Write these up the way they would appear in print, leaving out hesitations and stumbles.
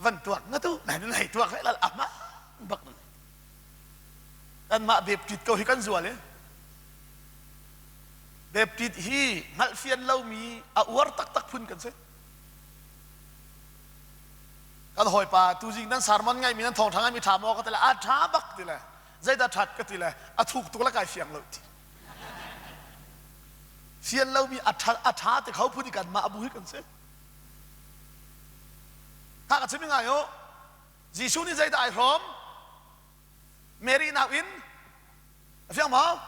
Van tuak na tu na nan hei tuak lal ama bak nan. Kanmah Baptist ko hi kan zual i Baptist hi hngalhfian lomi a uar taktak phun kan si. Kan hawipa tuzing nan sermon ngaimi nan thawngṭha ngaimi ṭha maw ka ti le a ṭha bak ti le zeidah ṭhat ka ti le a thuk tuk le kai fiang lo ti. Fian lomi a ṭha a ṭha ti kho phun i kanmah bu hi kan si. Kha ka chim ngai u. Jesuh nih zeidah ai hrawm? Mary nakin a fiang maw?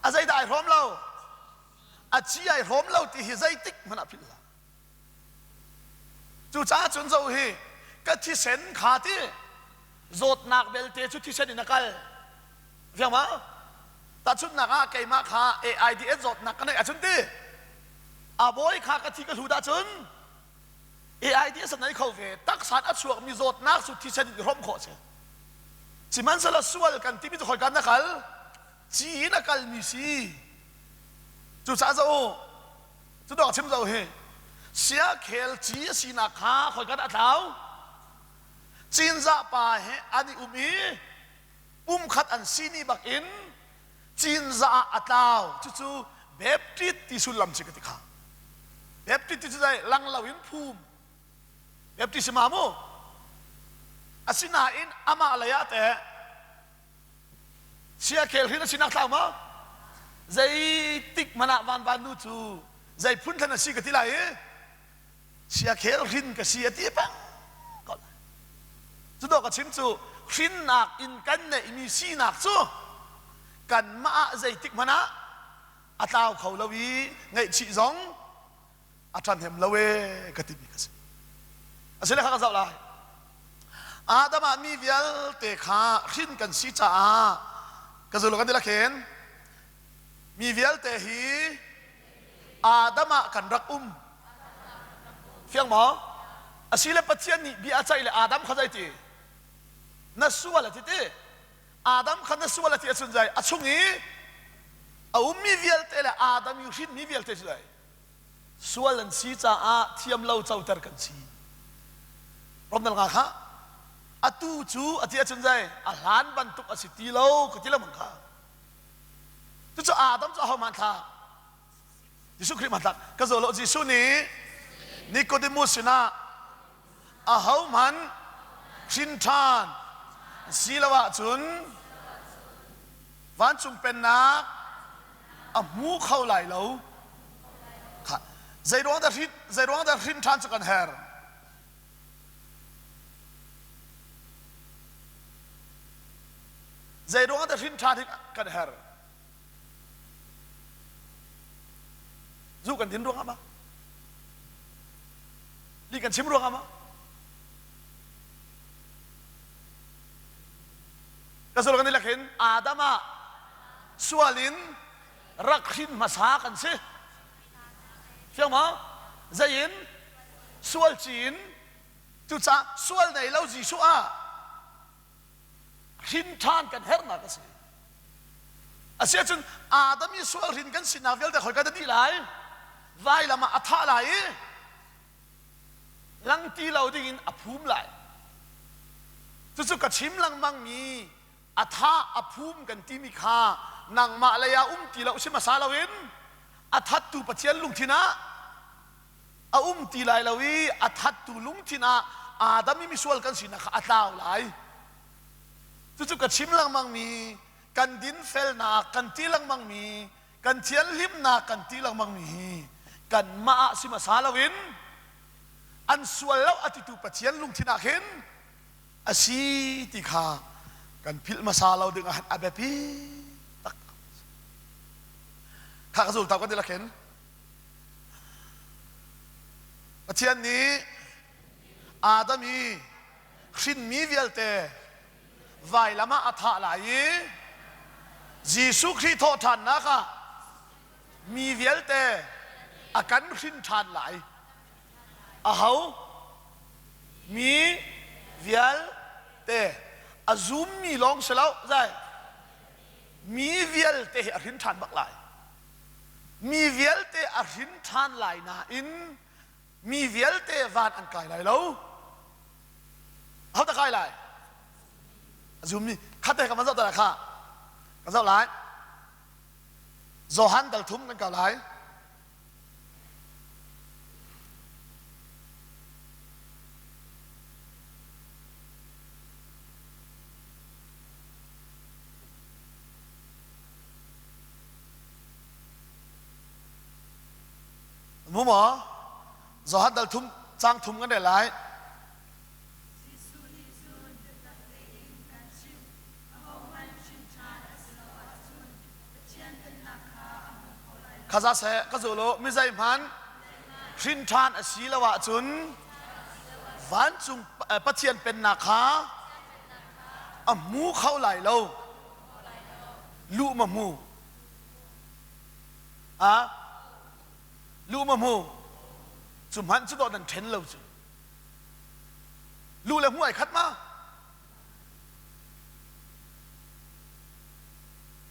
A zeidah ai hrawm lo? A ci ai hrawm lo ti hi zeitik hmanh ah philh hlah. Cucaah cun zo hi ka thisen kha ti zawtnak belte cu thisen in a kal. Fiang maw? Tahchunhnak ah keimah kha AIDS zawtnak ka neih ahcun ti a bawi kha ka thi ka hlut ahcun AIDS a nei kho ve. Taksa in a chuakmi zawtnak cu thisen in i hrawmh khawh a si. Sihmanhsehlaw sual kan timi cu khoika na kal? Ci in a kalmi si. Cucaah zoh u, cu dawk chim zoh hi siakhel ci a sinak kha khoika dah a tlau? Cinzah pa he an i um i pumkhat an si ni bak in cinzah ah a tlau. Cucu Baptist ti sullam si ka ti kha. Baptist ti cu zei lang lo in phum. Baptist si ma mu? Asinain amah lei ah teh siakhel hrin a sinak tlau maw? Zeitik hmanh ah vanvan nu cu zei phun thlan a si ka ti lai i siakhel hrin ka si a ti peng ko lai. Cu dawh ka chim cu hrinnak in kan neihmi sinak cu kanmah ah zeitik hmanh ah a tlau kho lo i ngaihchih zong a ṭhahnem lo ee ka timi ka si. Asile kha ka zoh lai. Adam ah mi vialte kha hrin kan si caah ka zul kan ti la khen mi vialte hi Adam ah kan rak um. Fiang maw? Asile Pathian nih bia a ceih le Adam kha zei ti? Na sual a ti ti. Adam kha na sual a ti ahcun zei? A chung i a ummi vialte le Adam i hrinmi vialte cu zei? Sual an si caah thiam lo coter kan si. Romdal nga kha atu cu a ti ahcun zei? A hlan bantuk a si ti lo ka ti lengmang kha. Cucu Adam cu aho hmanthlak? Jesuh Khrih hmanthlak. Ka zaw lo Jesuh nih Nicodemus sinah ahohmanh hrin ṭhan si lo ahcun vancung pennak a hmu kho lai lo. Zei ruang dah hrin zei ruang dah hrin ṭhan cu kan herh? Zei ruang dah hrin ṭhan hi kan herh? Zu kan din ruangah ma? Li kan chim ruangah ma? Ka zul kan i lak hin Adam ah sual in rak hrin hmasa kan si. Fiang ma? Zei in? Sual ci in. Cucaah sual nei lo Jesuh ah hrin ṭhan kan herhnak a si. Asiahcun Adam i sual hrin kan sinak vialte khoi kan dih lai? Vailam ah a thah lai i lang ti lo dingin a phum lai. Cucu ka chim lengmangmi a tha a phum kan timi kha nangmah lei ah um ti lo si hmasa loin a thattu Pathian lungthin ah a um ti lai lo i a thattu lungthin ah Adam i misual kan sinak kha a tlau lai. Cucu ka chim lengmangmi kan dinfelnak kan ti lengmangmi kan thianhlimnak kan ti lengmangmi hi kanmah ah si hmasa loin an sual lo a titu Pathian lungthin ah khin a si ti kha kan philh hmasa lo ding ah a biapi tak. Kha ka zul tau kan ti la khin. Pathian nih Adam i hrinmi vialte vailam ah a thah lai i Jesuh Khrih thawhṭhannak ah mi vialte a kan hrin ṭhan lai. Aho? Mi vialte a zummi lawng si lo, zai. Mi vialte hi a hrin ṭhan bak lai. Mi vialte a hrin ṭhan lai nain mi vialte van an kai lai lo. Aho dah kai lai? A zummi khat te ka van zoh ta kha. Ka zoh lai. Johan dal thum kan kau lai. Mu maw? Johan dal thum cang thum kan rel lai. Jesuh nih cun biatak tein kan chimh, ahohmanh hrin ṭhan a si lo ahcun Pathian pennak kha a hmu kho lai lo. Khaza seh ka zul u mi zeihmanh hrin ṭhan a si lo ahcun vancung Pathian pennak kha a hmu kho lai lo. Luh ma hmu? A luh ma hmu? Cu hmanh cu dawh nan ṭhen lo cu. Lu le hmu ai khat ma?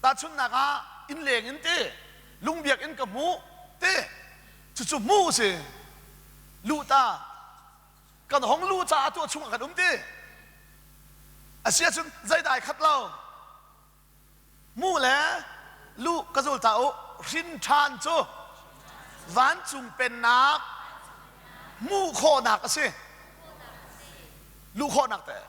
Tahchunhnak ah inn leng in ti lungbiak in ka hmuh ti cucu hmu si lu ta kan hong lu caah tuah chungah kan um ti a si ahcun zeidah ai khat lo Mu le lu ka zul ta u hrin ṭhan cu vancung pennak hmuh khawhnak a si. Luh khawhnak te.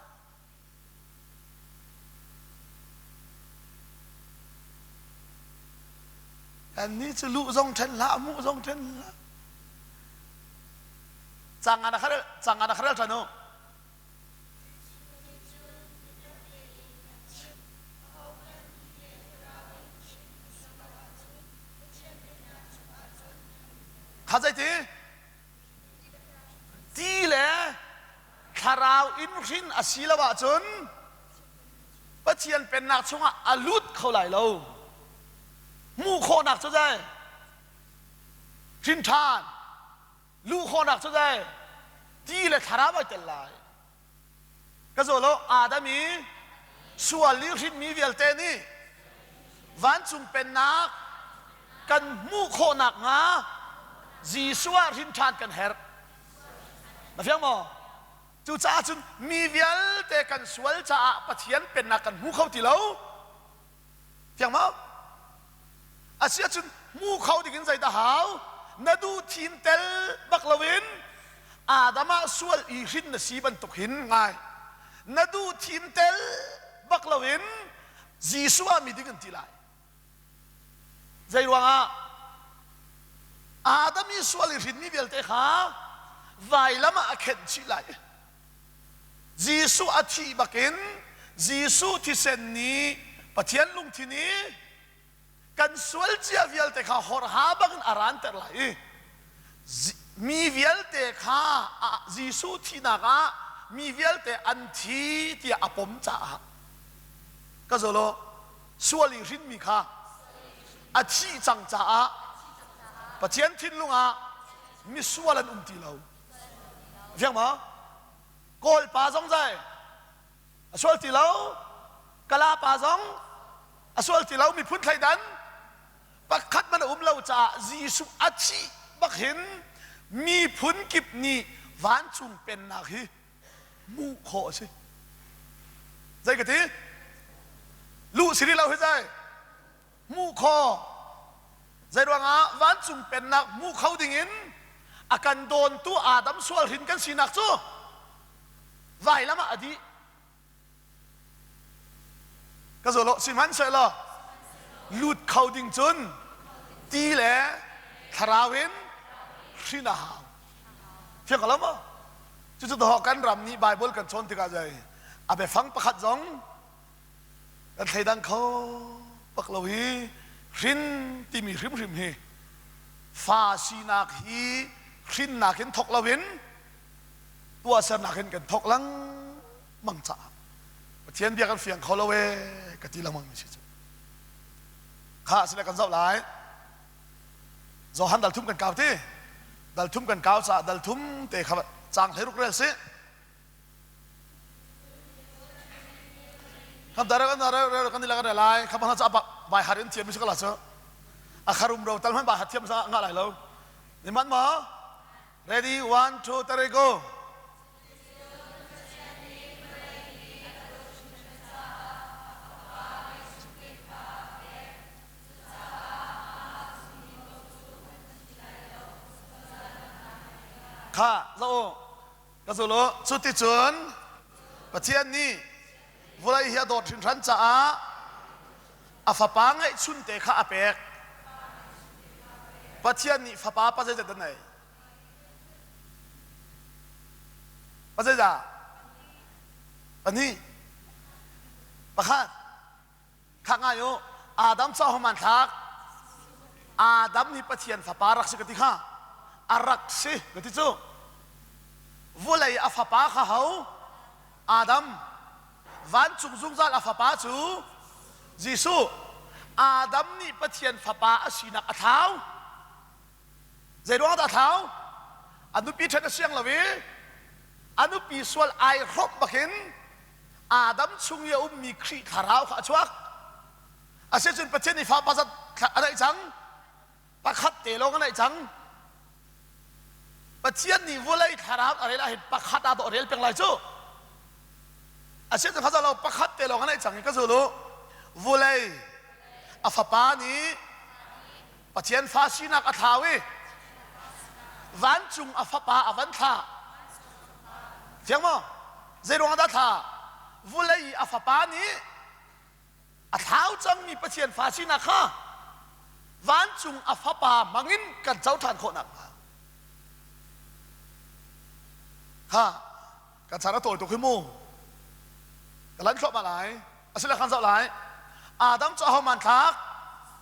Kannih cu luh zong ṭhen hlah, hmuh zong ṭhen hlah. Cangan a kharel, cangan a kharel ṭhan u. Kha zeiti? Ti le thlarau in hrin a si lo ahcun Pathian pennak chungah a lut kho lai lo. Hmuh khawhnak cu zei? Hrin ṭhan. Luh khawhnak cu zei ti le thlarau ai tel lai ka zaw lo Adam i sual i hrinmi vialte nih vancung pennak kan hmuh khawh nakhnga Jesuh ah hrin ṭhan kan herh na fiang maw cucaah cun mi vialte kan sual caah Pathian pennak kan hmu kho ti lo Fiang maw? Asiahcun hmu kho dingin zeidah hau? Na duh thin tel bak loin Adam ah sual i hrin na si bantuk hin ngai. Na duh thin tel bak loin Jesuh ah mi ding an ti lai. Zei ruangah? Adam i sual i hrinmi vialte kha vailam ah a khenh chih lai. Jesuh a thih bakin Jesuh thisen nih Pathian lungthin i kan sual cia vialte kha horha bangin a ranter lai i mi vialte kha Jesuh thihnak ah mi vialte an thi tiah a pom caah ka zolo sual i hrinmi kha a thih cang caah Pathian thinlung ah misual an um ti lo. Fiang maw? Kawl pa zong zai a sual ti lo. Kala pa zong a sual ti lo. Miphun thleidan pakhat man a um lo caah Jesuh a thih bak hin miphun kip nih vancung pennak hi hmuh khawh a si. Zei ka ti? Luh si rih lo hi zai. Hmuh khawh. Zeiruangah vancung pennak hmu kho dingin a kan dawntu Adam sual hrin kan sinak cu vailam ah a dih. Ka zolo sihmanhsehlaw lut kho ding cun ti le thlarau in hrin a hau. Fiang ko lo maw? Cucu dawh kan ram nih Bible kan cawn tikah zei a biafang pakhat zong kan thleidang kho bak lo hi hrin timi hrimhrim hi fa sinak hi hrinnak in thawk loin tuahsernak in kan thawk lengmang caah Pathian bia kan fiang kho lo ee ka ti lengmang mi si cu kha sile kan zoh lai Johan dal thum kan kau ti dal thum kan kau caah dal thum te kha cang hlei ruk rel si Kan dara kan dara kan ila kan lai kha bang cha bai har in thiam mi kala chu a kharum ro tal man ba thiam sa nga lai lo ni man ma ready 1 2 3 go. Kha zo ka zul u. Cuticun Pathian nih vawlei hi a dawt hringhran caah a fapa ngeihchunte kha a pek. Pathian nih fapa pa zeizat a nei? Pa zeizah? Pahnih. Pakhat. Khak ngai u. Adam cu aho hmanthlak? Adam hi Pathian fapa rak si ka ti kha. A rak si ka ti cu. Vulei a fapa kha ho? Adam. Vancung zungzal a fapa cu Jesuh. Adam nih Pathian fapa a sinak a thlau. Zeiruang dah a thlau? A nupi ṭhen a siang lo i a nupi sual ai hrawmh bakin Adam chung i a ummi Khrih thlarau kha a chuak. Asicun Pathian nih fa pazat a neih cang. Pakhat te lawng a neih cang. Pathian nih vawlei thlarau a rel ahhin pakhat ah dawh a rel peng lai cu. Asicun kha lo pakhat te lawng a neih cang i ka zul u. Vawlei a fapa nih Pathian fa sinak a thlau i vancung a fapa a van thlah. Fiang maw? Zei ruangah dah thlah? Vulei i a fapa nih a thlau cangmi Pathian fa sinak kha vancung a fapa hmangin kan co ṭhan khawh nakhnga. Ha, kan chan a tawi tuk hi mu. Ka lan thluahmah lai. Asile kan zoh lai. Adam cu aho hmanthlak?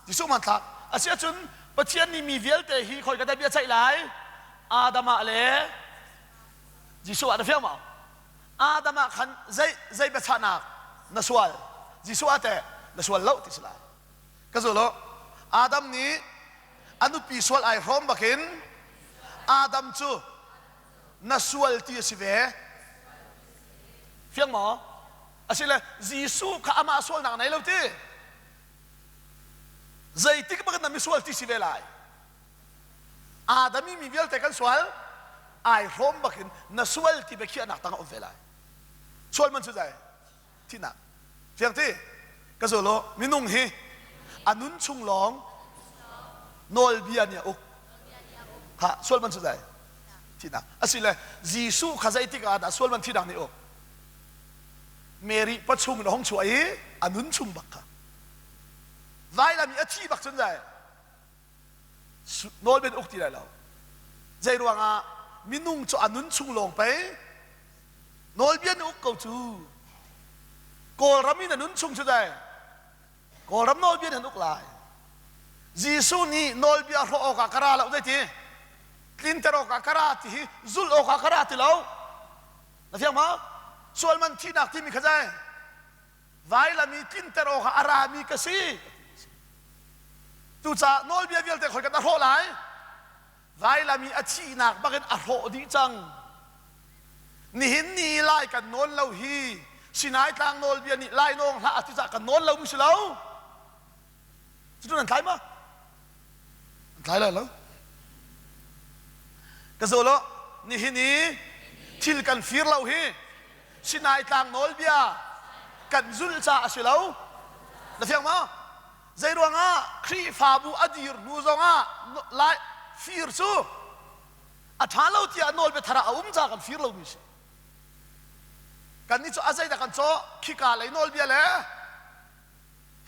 Jesuh hmanthlak. Asiahcun Pathian nih mi vialte hi khoi ka dah bia ceih lai? Adam ah le Jesuh ah na fiang maw? Adam ah khan zei zei biachahnak na sual? Jesuh ah teh na sual lo ti si lai. Ka zul u. Adam nih a nupi sual ai hrawm bakin Adam cu na sual ti a si ve. Fiang maw? Asile Jesuh kha amah sualnak nei lo ti. Zeitik bak na misual ti si ve lai. Adam i mi vialte kan sual ai hrawm bakin na sual ti biakhiahnak tang a um ve lai. Sual man cu zei? Thihnak. Fiang ti? Ka zul u, minung hi a nun chung lawng nawlbia nih a uk. Ha, sual man cu zei? Thihnak. Asile Jesuh kha zeitik ah dah sual man thihnak nih uk? Mary pachung in a hung chuah i a nun chung bak kha. Vailam i a thi bak cun zai nawlbia uk ti lai lo. Zei ruangah minung cu a nun chung lawng pei nawlbia nih uk ko cu. Kawlram in a nun chung cu dai Kawlram nawlbia nih an uk lai. Jesuh nih nawlbia hrawh awkah ka ra lo zeiti tlinter awkah ka ra ti hi zulh awkah ka ra ti lo. Na fiang ma? Sual man thihnak timi kha zai vailam i tlinter awkah a rami ka si. Tucaah nawlbia vialte khoi kan a hrawh lai. Vailam i a thihnak bakin a hrawh dih cang. Nihin ni lai kan nawn lo hi Sinai tlang nawlbia nih lai nawng hlah a ti caah kan nawn lo mi si lo. Cucu nan tlai ma? Nan tlai lai lo. Ka zaw lo nihin i thil kan fir lo hi Sinai tlang nawlbia kan zulh caah a si lo. Na fiang ma? Zei ruangah Khrihfabu a dir hnu zongah lai fir cu a ṭha lo tiah nawlbia thar ah a um caah kan fir lomi si. Kannih cu a zeidah kan cawh? Khika lei nawlbia le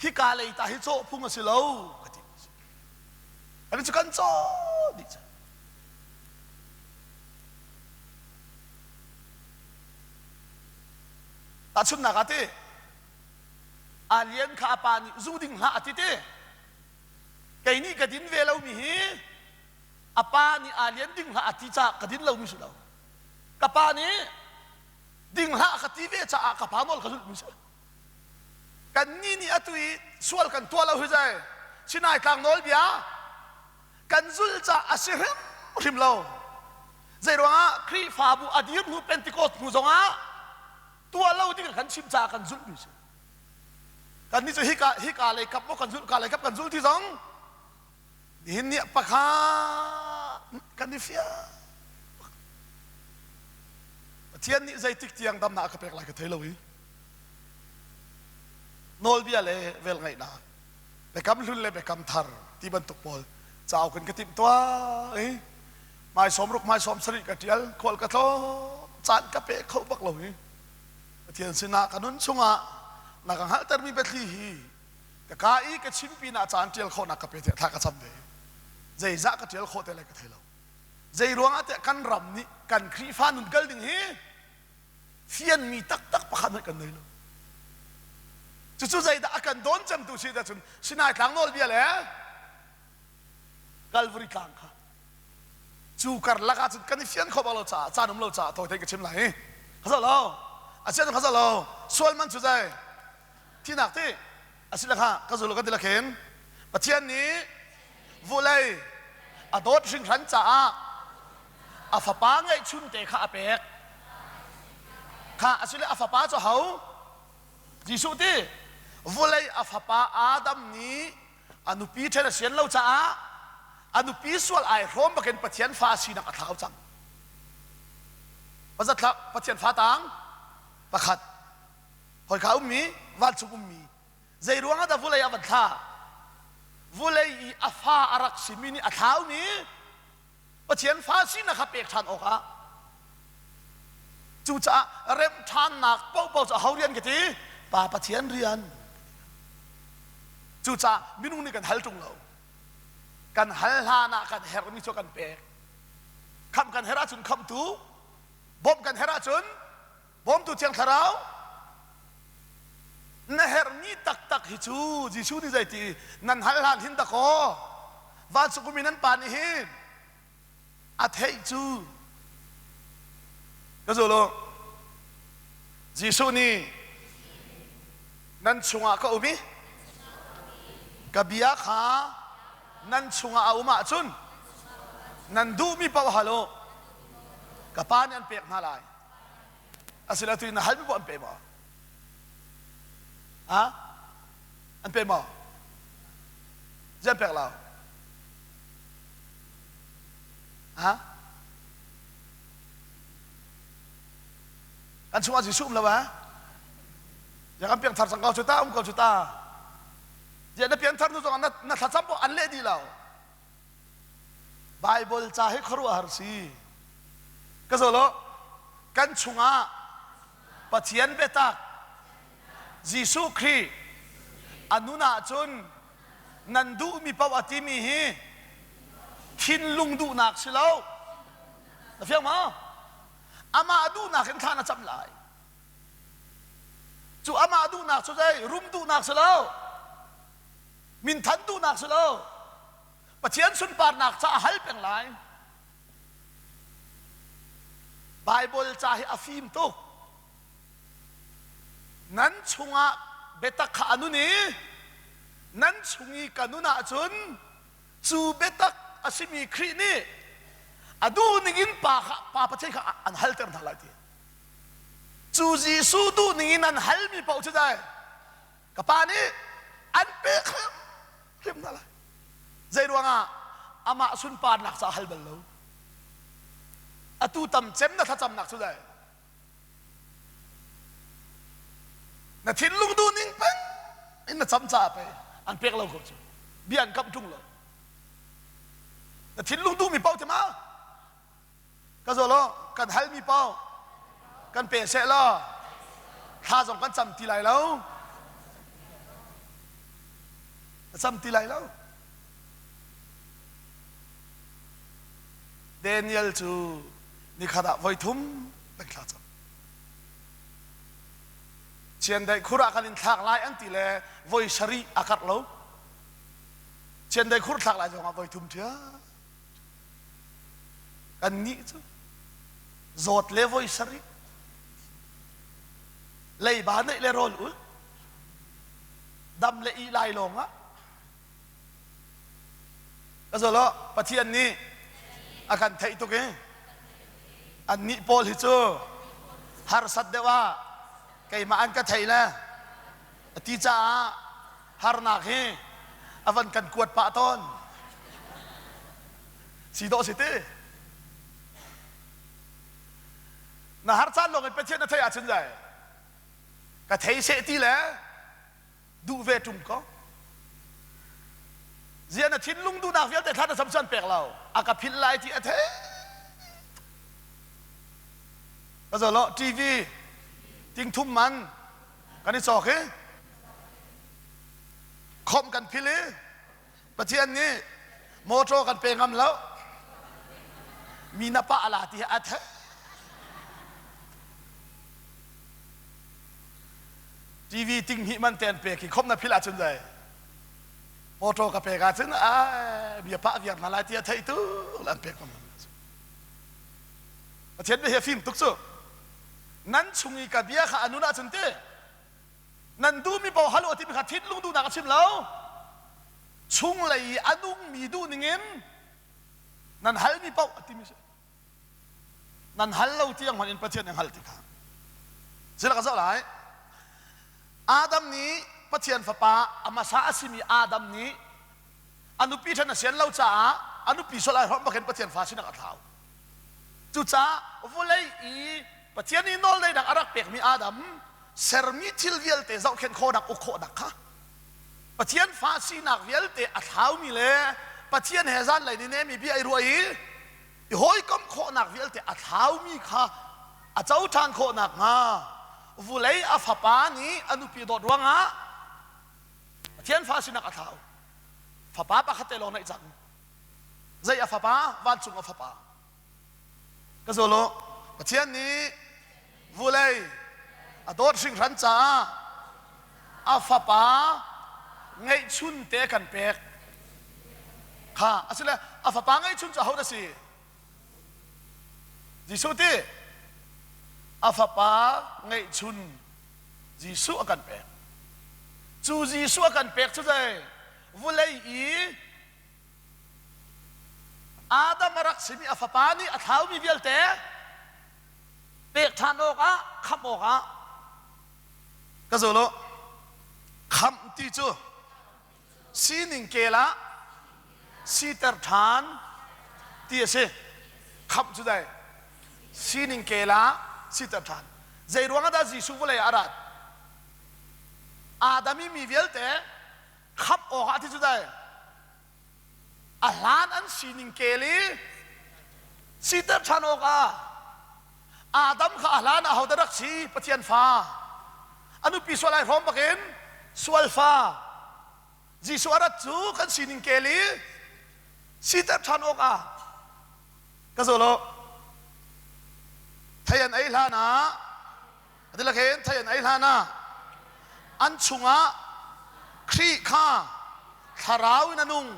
hika lei ta hi cawh phung a si lo ka ti. Kannih cu kan cawh dih cang. Tahchunhnak ah ti, Alien kha a pa nih zu ding hlah a ti ti. Kei nih ka din ve lomi hi a pa nih alien ding hlah a ti caah ka din lomi si lo. Ka pa nih ding hlah ka ti ve caah ka pa nawl ka zulhmi si. Kannih nih atu i sual kan tuah lo hi zai Sinai tlang nawlbia kan zulh caah a si hrimhrim lo. Zeiruangah Khrihfabu a dir hnu Pentecost hnu zongah tuah lo ding kan chim caah kan zulhmi si. Kannih cu hika hika lei kap maw kan zulh ka lei kap kan zul ti zong nihin ni pakhat kan i fiang. Pathian nih zeitik tiang damnak a ka pek lai ka thei lo i nawlbia le velngeihnak biakam hlun le biakam thar ti bantuk pawl cauk in ka timh tuah i. Hmai 60 hmai 70 ka ṭial, khual ka tlawng, caan ka pe kho bak lo hi. Pathian sinah ka nun chungah na ka hngalhtermi biathli hi ka ka i ka chim pinah caan ṭial khawhnak ka pe tiah thla ka cam ve. Zeizah ka ṭial khawh te lai ka thei lo. Zei ruangah tiah kan ram nih kan Khrihfa nun kal ding hi fianmi taktak pakhat hmanh kan nei lo. Cucu zeidah a kan dawn cemtu si cun Sinai tlang nawlbia le Calvary tlang kha cu karlak ah cun kan i fian kho bak lo caah caan um lo caah tawi tein ka chim lai. Kha lo a sian kha lo sual man cu zei thinak ti asile kha ka zul kan ti la khin Pathian nih vulei a dawt hringhran caah a fapa ngeihchun te kha a pek kha asile a fapa cu ho Jesuh ti vulei a fapa Adam nih a nupi ṭhen a sian lo caah a nupi sual ai hrawm bakin Pathian fa sinak a thlau cang. Pazat Pathian fa tang pakhat hawika ummi vancung ummi zei ruangah dah vulei a van thla vulei i a fa a rak simi nih a thlaumi Pathian fa sinak kha pek ṭhan awkah cucaah remh ṭhannak paohpaoh cu aho rian ka ti Pa Pathian rian cucaah minung nih kan hal ṭung lo kan hal hlan ah kan herhmi cu kan pek khamh kan herh ahcun khamhtu bawmh kan herh ahcun bawmtu Thiang Thlarau na herhmi taktak hi cu Jesuh nih zeiti nan hal hlan hin dakaw vancung umi nan pa nih hin a theih cu ka zul u Jesuh nih nan chungah ka um i ka bia kha nan chungah a um ahcun nan duhmi paoh hal u ka pa nih an pek hna lai Asilo tu na halmi paoh an pe maw? Ha? An pe maw? Zian pek lo? Ha? Kan chungah Jesuh um lo ah? Ziang kan piangthar cang ko cu ta um ko cu ta. Ziang na piangthar nu zong na na thlacam pawh an leh dih lo. Baibal ca hi khuaruahhar si. Ka zaw kan chungah Pathian biatak Jesuh Khrih a nun ahcun nan duhmi paoh a timi hi thinlung duhnak si lo. Na fiang maw? Amah duhnak in thla na cam lai. Cu amah duhnak cu zei rum duhnak si lo. Minthan duhnak si lo. Pathian sunparnak ca a hal peng lai. Baibal ca hi a fim tuk. Nan chungah biatak kha a nun i nan chung i ka nun ahcun cu biatak a simi Khrih nih a duh ning in pa kha pa Pathian kha an halter hna lai ti. Cu Jesuh duh ning in an halmi paoh cu dai ka pa nih an pek hrim hna lai zei ruangah amah sunparnak ca hal bal lo atu tam cem na thlacamnak cu dai na thinlung duh ning peng in na cam caah pe an pek lo ko cu bia an kamh ṭung lo na thinlung duhmi paoh te ma Ka zaw law kan halmi paoh kan pe seh law thla zong kan cam ti lai lo. Na cam ti lai lo. Daniel cu nikhat ah voi thum pek thla cam. Chiandeih khur ah kan in thlak lai an ti le voi sarih a karh lo. Chiandeih khur thlak lai zong ah voi thum ṭhiam. Kannih cu zawt le voi sarih, leiba neih le rawl ulh, dam le ih lai lawng ah ka zolo Pathian nih a kan theih tuk i annih pawl hi cu harsat deuh ah keimah an ka thei le a ti caah harnak hi a van kan kuat pah tawn si dawh si ti na har caan lawng in Pathian na theih ahcun zai ka thei seh ti le duh ve ṭung ko zia na thinlung duhnak vialte thla na sam cu an pek lo a ka philh lai ti a thei. Ka zo lo TV ting thum man kan i cawk i khomh kan phil i Pathian nih motor kan pe ngam lo. Mi na pah la ti a the. TV ting hnih man te an pek i khomh na phil ahcun zei motor ka pek ahcun ai bia pah viar hna lai ti a theih tu an pek ngam Pathian bia hi a fim tuk cu nan chung i ka bia kha a nun ahcun ti nan duhmi paoh hal u timi kha thinlung duhnak a chim lo chunglei i a nungmi duh ningin nan halmi paoh a timi si nan hal lo tiang hmanh in Pathian nih hngalh ti kha zila ka zoh lai Adam nih Pathian fapa a hmasa a simi Adam nih a nupi ṭhen a sian lo caah a nupi sual ai hrawm bakin Pathian fa sinak a thlau Cucaah vawlei i Pathian i nawlneinak a rak pekmi Adam sermi thil vialte zohkhenh khawhnak uk khawhnak kha Pathian fa sinak vialte a thlaumi le Pathian he zanlei ni nemi bia i ruah i i hawikom khawhnak vialte a thlaumi kha a co ṭhan khawh nakhnga vulei a fapa nih a nupi dawt ruangah Pathian fa sinak a thlau. Fapa pakhat te lawng neih cang. Zei a fapa? Vancung a fapa. Ka zul u. Pathian nih vulei a dawt hringhran caah a fapa ngeihchun te kan pek. Kha asile a fapa ngeihchun cu ahodah si? Jesuh ti a fapa ngeihchun Jesuh a kan pek. Cu Jesuh a kan pek cu zei? Vulei i Adam a rak simi a fapa nih a thlaumi vialte pek ṭhan awkah khamh awkah ka zul u. Khamh ti cu sining kel ah siter ṭhan ti a si. Khamh cu dai sining kel ah siter ṭhan. Zei ruangah dah Jesuh vawlei ah a rat? Adam i mi vialte khamh awkah ti cu dai a hlan an sining kel i siter ṭhan awkah Adam kha a hlan ah ahodah rak si? Pathian fa. A nupi sual ai hrawm bakin sual fa. Jesuh a rat cu kan sining kel i siter ṭhan awkah ka zul u. Thei an ei hlan ah Atilakhen thei an ei hlan ah an chungah Khrih kha thlarau in a nung.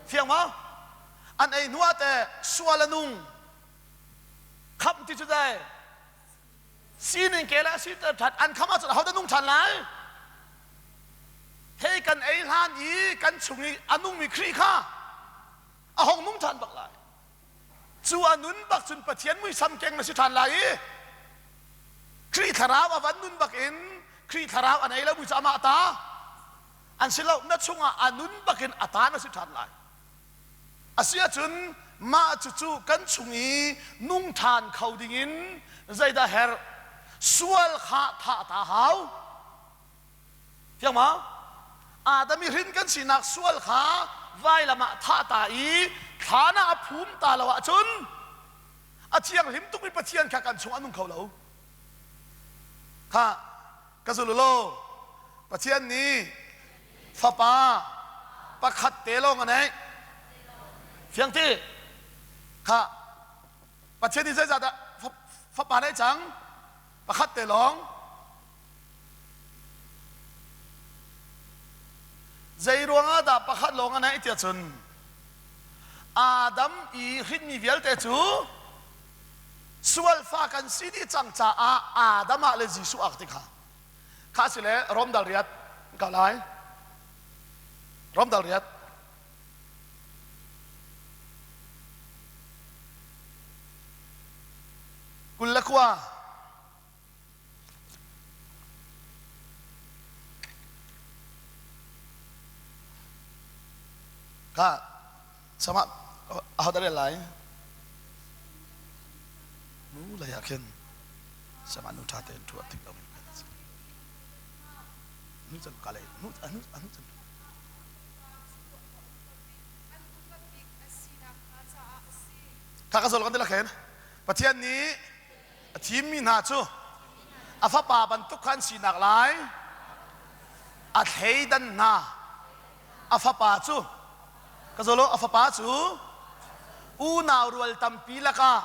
Fiang maw? An ei hnu ah teh sual a nung. Khamh ti cu dai. Sining ke le si ṭhat an khamh ahcun ahodah nung ṭhan lai? Thei kan ei hlan i kan chung i a nungmi Khrih kha a hong nung ṭhan bak lai. Cu a nun bak cun Pathian muisam keng na si ṭhan lai i Khrih thlarau a van nun bak in Khrih thlarau a nei lomi cu amah ta an si lo na chungah a nun bak in a ta na si ṭhan lai. A si ahcun mah cucu kan chung i nung ṭhan kho dingin zeidah herh? Sual kha thah ta hau. Fiang ma? Adam i hrin kan sinak sual kha vailam ah thah ta i thlan ah a phum ta lo ahcun a thianghlim tukmi Pathian kha kan chung a nung kho lo. Kha ka zul law Pathian nih fapa pakhat te lawng a neih. Fiang ti? Kha Pathian nih zeizahdah fapa neih cang? Pakhat te lawng. Zei ruangah dah pakhat lawng a neih tiah cun Adam i hrinmi vialte cu sualfa kan si dih cang caah Adam ah le Jesuh ah ti kha kha si le Rom dal riat ka lai Rom dal riat 29 Kha sama ahodah rel lai? Nu lei ah khin sama nu ṭha tein ṭhu a tik lomi kan si. Nu can ka lei nu anu anu can. Kha ka zol kan ti la khen. Pathian nih. A thimmi hna cu a fapa bantuk kha an sinak lai a thleidan hna. A fapa cu ka zolo a fapa cu unau rual tampi lakah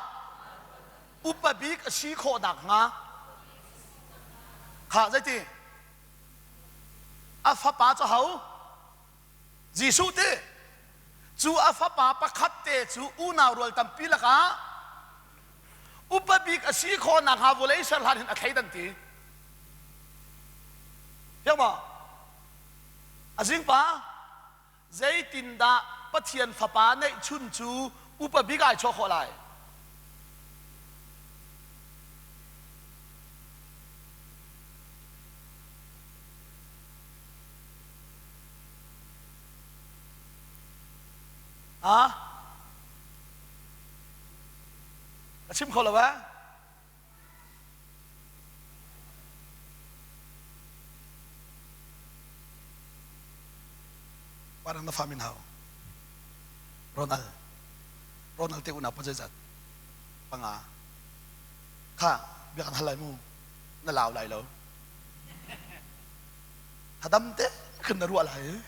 upa bik a si khawh nakhnga kha zeiti a fapa cu ho Jesuh ti cu a fapa pakhat te cu unau rual tampi lakah upa bik a si khawh nakhnga vawlei ser hlan hin a thleidan ti. Fiang maw? A zingpa zeitindah Pathian fapa neihchun cu upa bik ai chuah khawh lai? Ah? Ka chim kho lo eh? Parang na fa min hau. Ronald. Ronald te unau pa zeizat? Panga. Kha, bia kan hal lai mu. Na lau lai lo. Thadam te khin na ruah lai.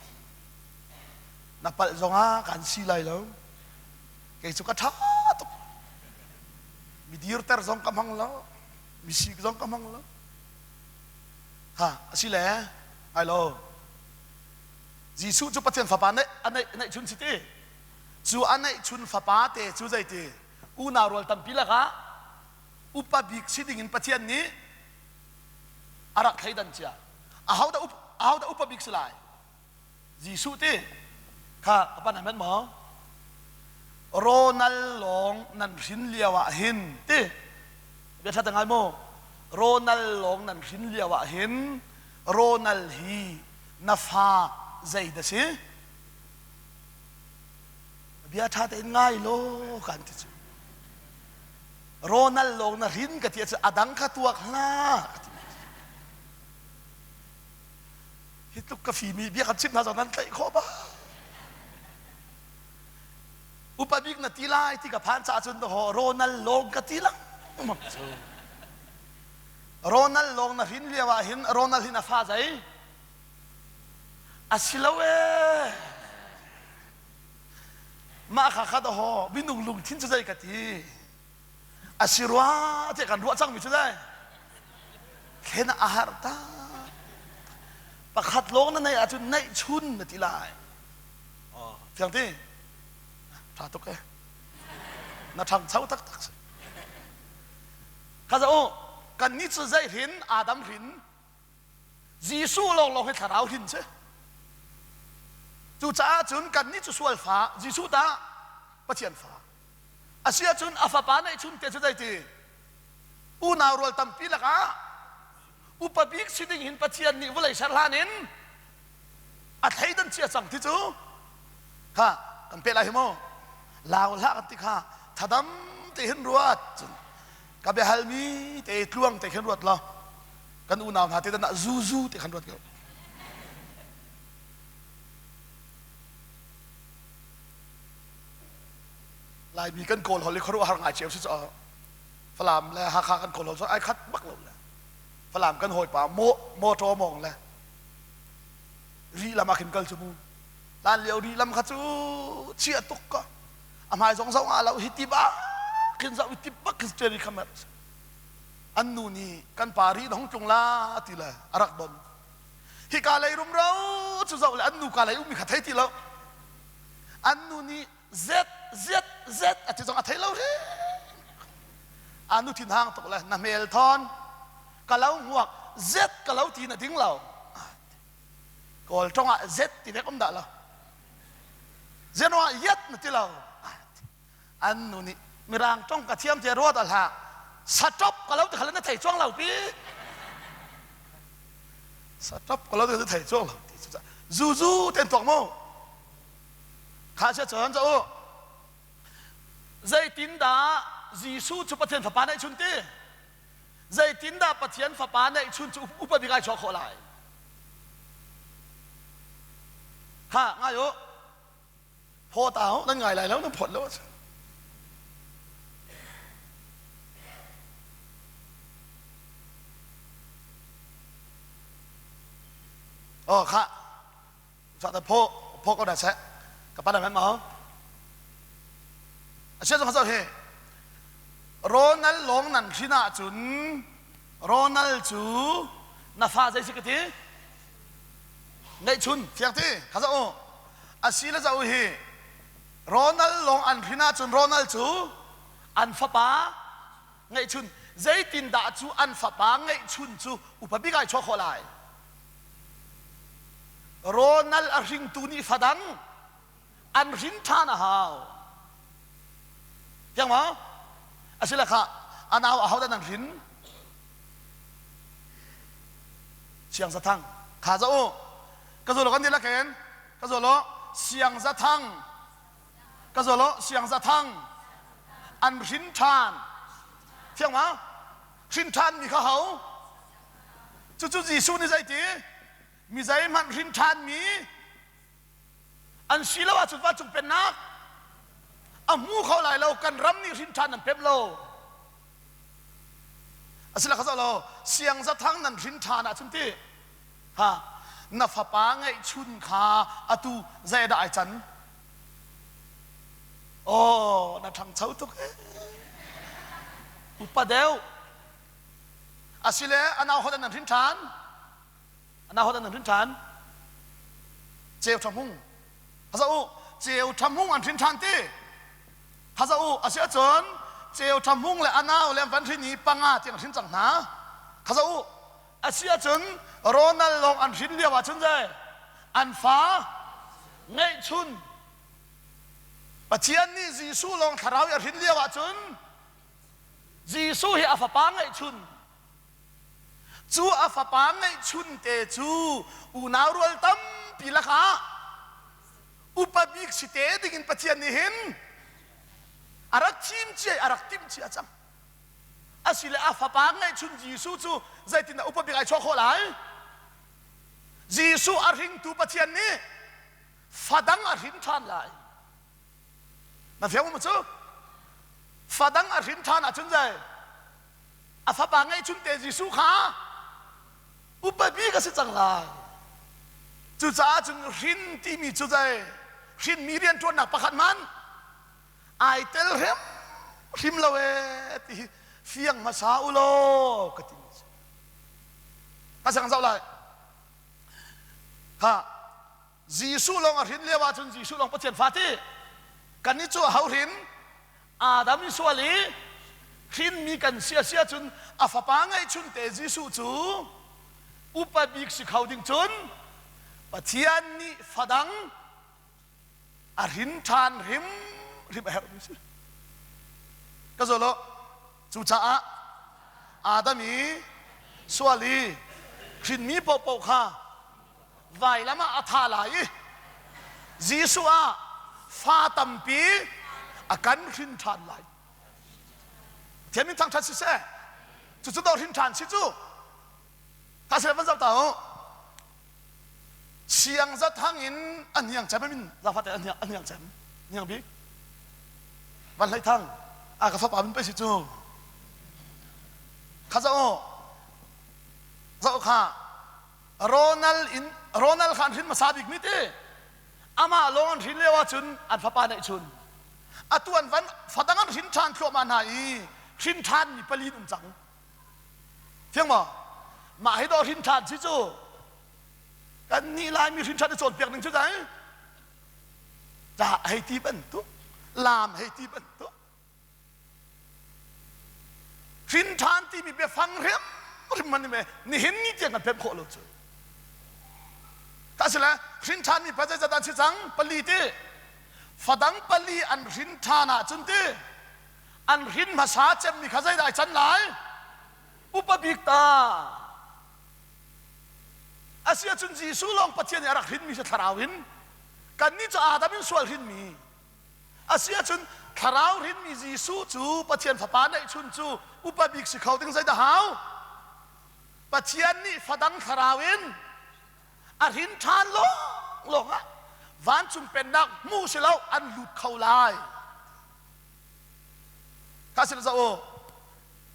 Na palh zongah kan si lai lo. Kei cu ka ṭha tuk. Mi dirter zong ka hmang lo. Mi sik zong ka hmang lo. Ha, asile, ngai lo. Jesuh cu Pathian fapa neih a neih neihchun si ti. Cu a neihchun fapa te cu zeiti unau rual tampi lakah upa bik si ding in Pathian nih a rak thleidan cia. Ahodah ahodah upa bik si lai? Jesuh ti kha ka pan amen maw? Ronal lawng nan hrin lio ah hin ti bia ṭha ngai maw? Ronal lawng nan hrin lio ah hin Ronal hi na fa zei dah si? Bia ṭha tein ngai law kan ti cu. Ronal lawng na hrin ka ti ahcun a dang kha tuak hlah ka ti. Hi tluk ka fimi bia kan chimh hna zong nan tlaih khawh ba. Upa bik na ti lai ti ka phan caah cun ho Ronald lawng ka ti lengmang cu. Ronald lawng na hrin lio ah hin Ronald hin a fa zei? A si lo ee. Mah kha kha ho minung lungthin cu zei ka ti? A si rua tiah kan ruah cangmi cu dai thlen a har ta pakhat lawng na neih ahcun neih chun na ti lai fiang ti tha tuk e na ṭhangcho taktak si kha za u kan nih cu zei hrin Adam hrin Jesuh lawnglawng hi thlarau hrin si cucaah cun kan nih cu sual fa Jesuh ta Pathian fa Asiahcun a fapa neihchun te cu zeiti? Unau rual tampi lakah upa bik si ding hin Pathian nih vawlei ser hlan in a thleidan cia cang ti cu kha kan peh lai hi mu lau hlah kan ti kha thadam te hin ruat cun ka biahalmi te tluang te khin ruat law kan unau hna te dan ah zuzu te khan ruat ko Laimi kan Kawl holh hi khuaruahhar ngai cio si caw. Falam le Hakha kan Kawl holh cu ai khat bak lo le. Falam kan hawipa motor mong le ri lam ah khin kal cu mu. Hlan lio ri lam kha cu chia tuk ko. A hmai zong zoh ah lo hi ti bak khin zoh i ti bak khin steering kha mer. An nu nih kan pa ri na hung tlung la ti le a rak don. Hika lei rumro cu zoh le an nu ka lei ummi kha thei ti lo. An nu nih Z Z Z a ti zong a thei lo hrim. A nu thin hang tuk le na hmel thawn ka lo hmuak Z ka lo ti na ding lo. Kawl tong ah Z ti vek um dah lo. Zenwa yet na ti lo. An nu nih mirang tong ka thiam te ruat hlah. Satop ka lo ti khal na thei chuang lo pi. Satop ka lo ti thei chuang lo ti. Zuzu ten tuak mu. Kha sia cun ca u zeitindah Jesuh cu Pathian Fapa neihchun ti? Zeitindah Pathian Fapa neihchun cu upa bik ai chuah khawh lai? Kha ngai u. Phaw ta nan ngai lai lo nan phawt lo ahcun. Oh kha sa ta pho pho ko na seh ka pa na ma a sia zong he Ronald lawng nan hrin ahcun Ronald cu na fa zei si ka ti ngeihchun fiang ti kha za u a si le za u hi Ronald lawng an hrin ahcun Ronald cu an fapa ngeihchun zeitindah cu an fapa ngeihchun cu upa bik ai chuah khawh lai Ronald a hringtu nih fadang an hrin ṭhan a hau fiang maw asile kha a nau ahodah nan hrin Siang Zathang kha za u ka zolo kan dila ken ka zolo Siang Zathang ka zolo Siang Zathang an hrin ṭhan fiang ma hrin ṭhan mi kha ho cucu Jesuh nih zeiti mi zeihmanh hrin ṭhan mi an si lo ahcun vancung pennak a hmu kho lai lo kan ram nih hrin ṭhan an pem lo asila kha lo siang zathang nan hrin ṭhan ahcun ti ha na fapa ngeihchun kha atu zeidah ai can oh na ṭhangcho tuk eh upa deuh asile anau hodan nan hrin ṭhan Ana hodan an hrin ṭhan? Ceu ṭha hmung. Haza u, ceu ṭha hmung an hrin ṭhan ti. Haza u, a si ahcun ceu ṭha hmung le anau le an van hrin i panga tiang hrin cang hna. Haza u, a si ahcun Ronald lawng an hrin lio ahcun zei an fa ngeihchun Pathian nih Jesuh lawng thlarau i a hrin lio ahcun Jesuh hi a fapa ngeihchun Cu a fapa ngeihchunte cu unau rual tampi lakah upa bik si te dingin Pathian nih hin a rak thim cia i a rak timh cia cang. Asile a fapa ngeihchun Jesuh cu zeitindah upa bik ai chuah khawh lai? Jesuh a hringtu Pathian nih fadang a hrin ṭhan lai. Na fiang maw cu? Fadang a hrin ṭhan ahcun zei? A fapa ngeihchunte Jesuh kha upa bik a si cang lai. Cucaah cun hrin timi cu zei hrinmi rianṭuannak pakhat hmanh ai tel hrim hrim lo ee ti hi fiang hmasa u law ka ti. Ka sang zoh lai. Kha Jesuh lawng a hrin lio ahcun Jesuh lawng Pathian fa ti. Kannih cu a ho hrin? Adam i sual i hrinmi kan si a si ahcun a fapa ngeihchunte Jesuh cu upa bik si kho ding cun Pathian nih fadang a hrin ṭhan hrim hrim a herhmi si. Ka zawl lo. Cucaah Adam i sual i hrinmi paohpaoh kha vailam ah a tha lai i Jesuh ah fa tampi a kan hrin ṭhan lai. Pathian min thangṭhat siseh. Cucu dawh hrin ṭhan si cu. Ka sel van zoh ta u. Siang zathang in a hniang cem min zafate a hniang a hniang cem hniang bik. Van hlei thang a ka fapa min pe si cu. Kha zoh zoh kha Ronald in Ronald kha an hrin hmasa bik mi ti amah lawng an hrin lio ahcun an fapa neih chun atu an van fadang an hrin ṭhan thluahmah hna i hrin ṭhan mi pali um cang fiang maw mah hi dawh hrin ṭhan si cu kan nih Laimi hrin ṭhan i cawnpiak ning cu dai ca hei ti bantuk laam hei ti bantuk Hrin ṭhan timi biafang hrimhrim man me nihin ni tiang kan pemh khawh lo cu. Ta si le hrin ṭhan mi pa zeizat an si cang pali ti. Fadang pali an hrin ṭhan ahcun ti an hrin hmasa cemmi kha zeidah ai can lai? Upa bik ta. Asi ahcun Jesuh lawng Pathian nih a rak hrinmi si thlarau in kannih cu Adam in sual hrinmi Asiahcun thlarau hrinmi Jesuh cu Pathian Fapa neihchun cu upa bik si kho ding zeidah hau? Pathian nih fadang thlarau in a hrin ṭhan lawnglawng ah vancung pennak hmu si lo an lut kho lai. Kha sin za u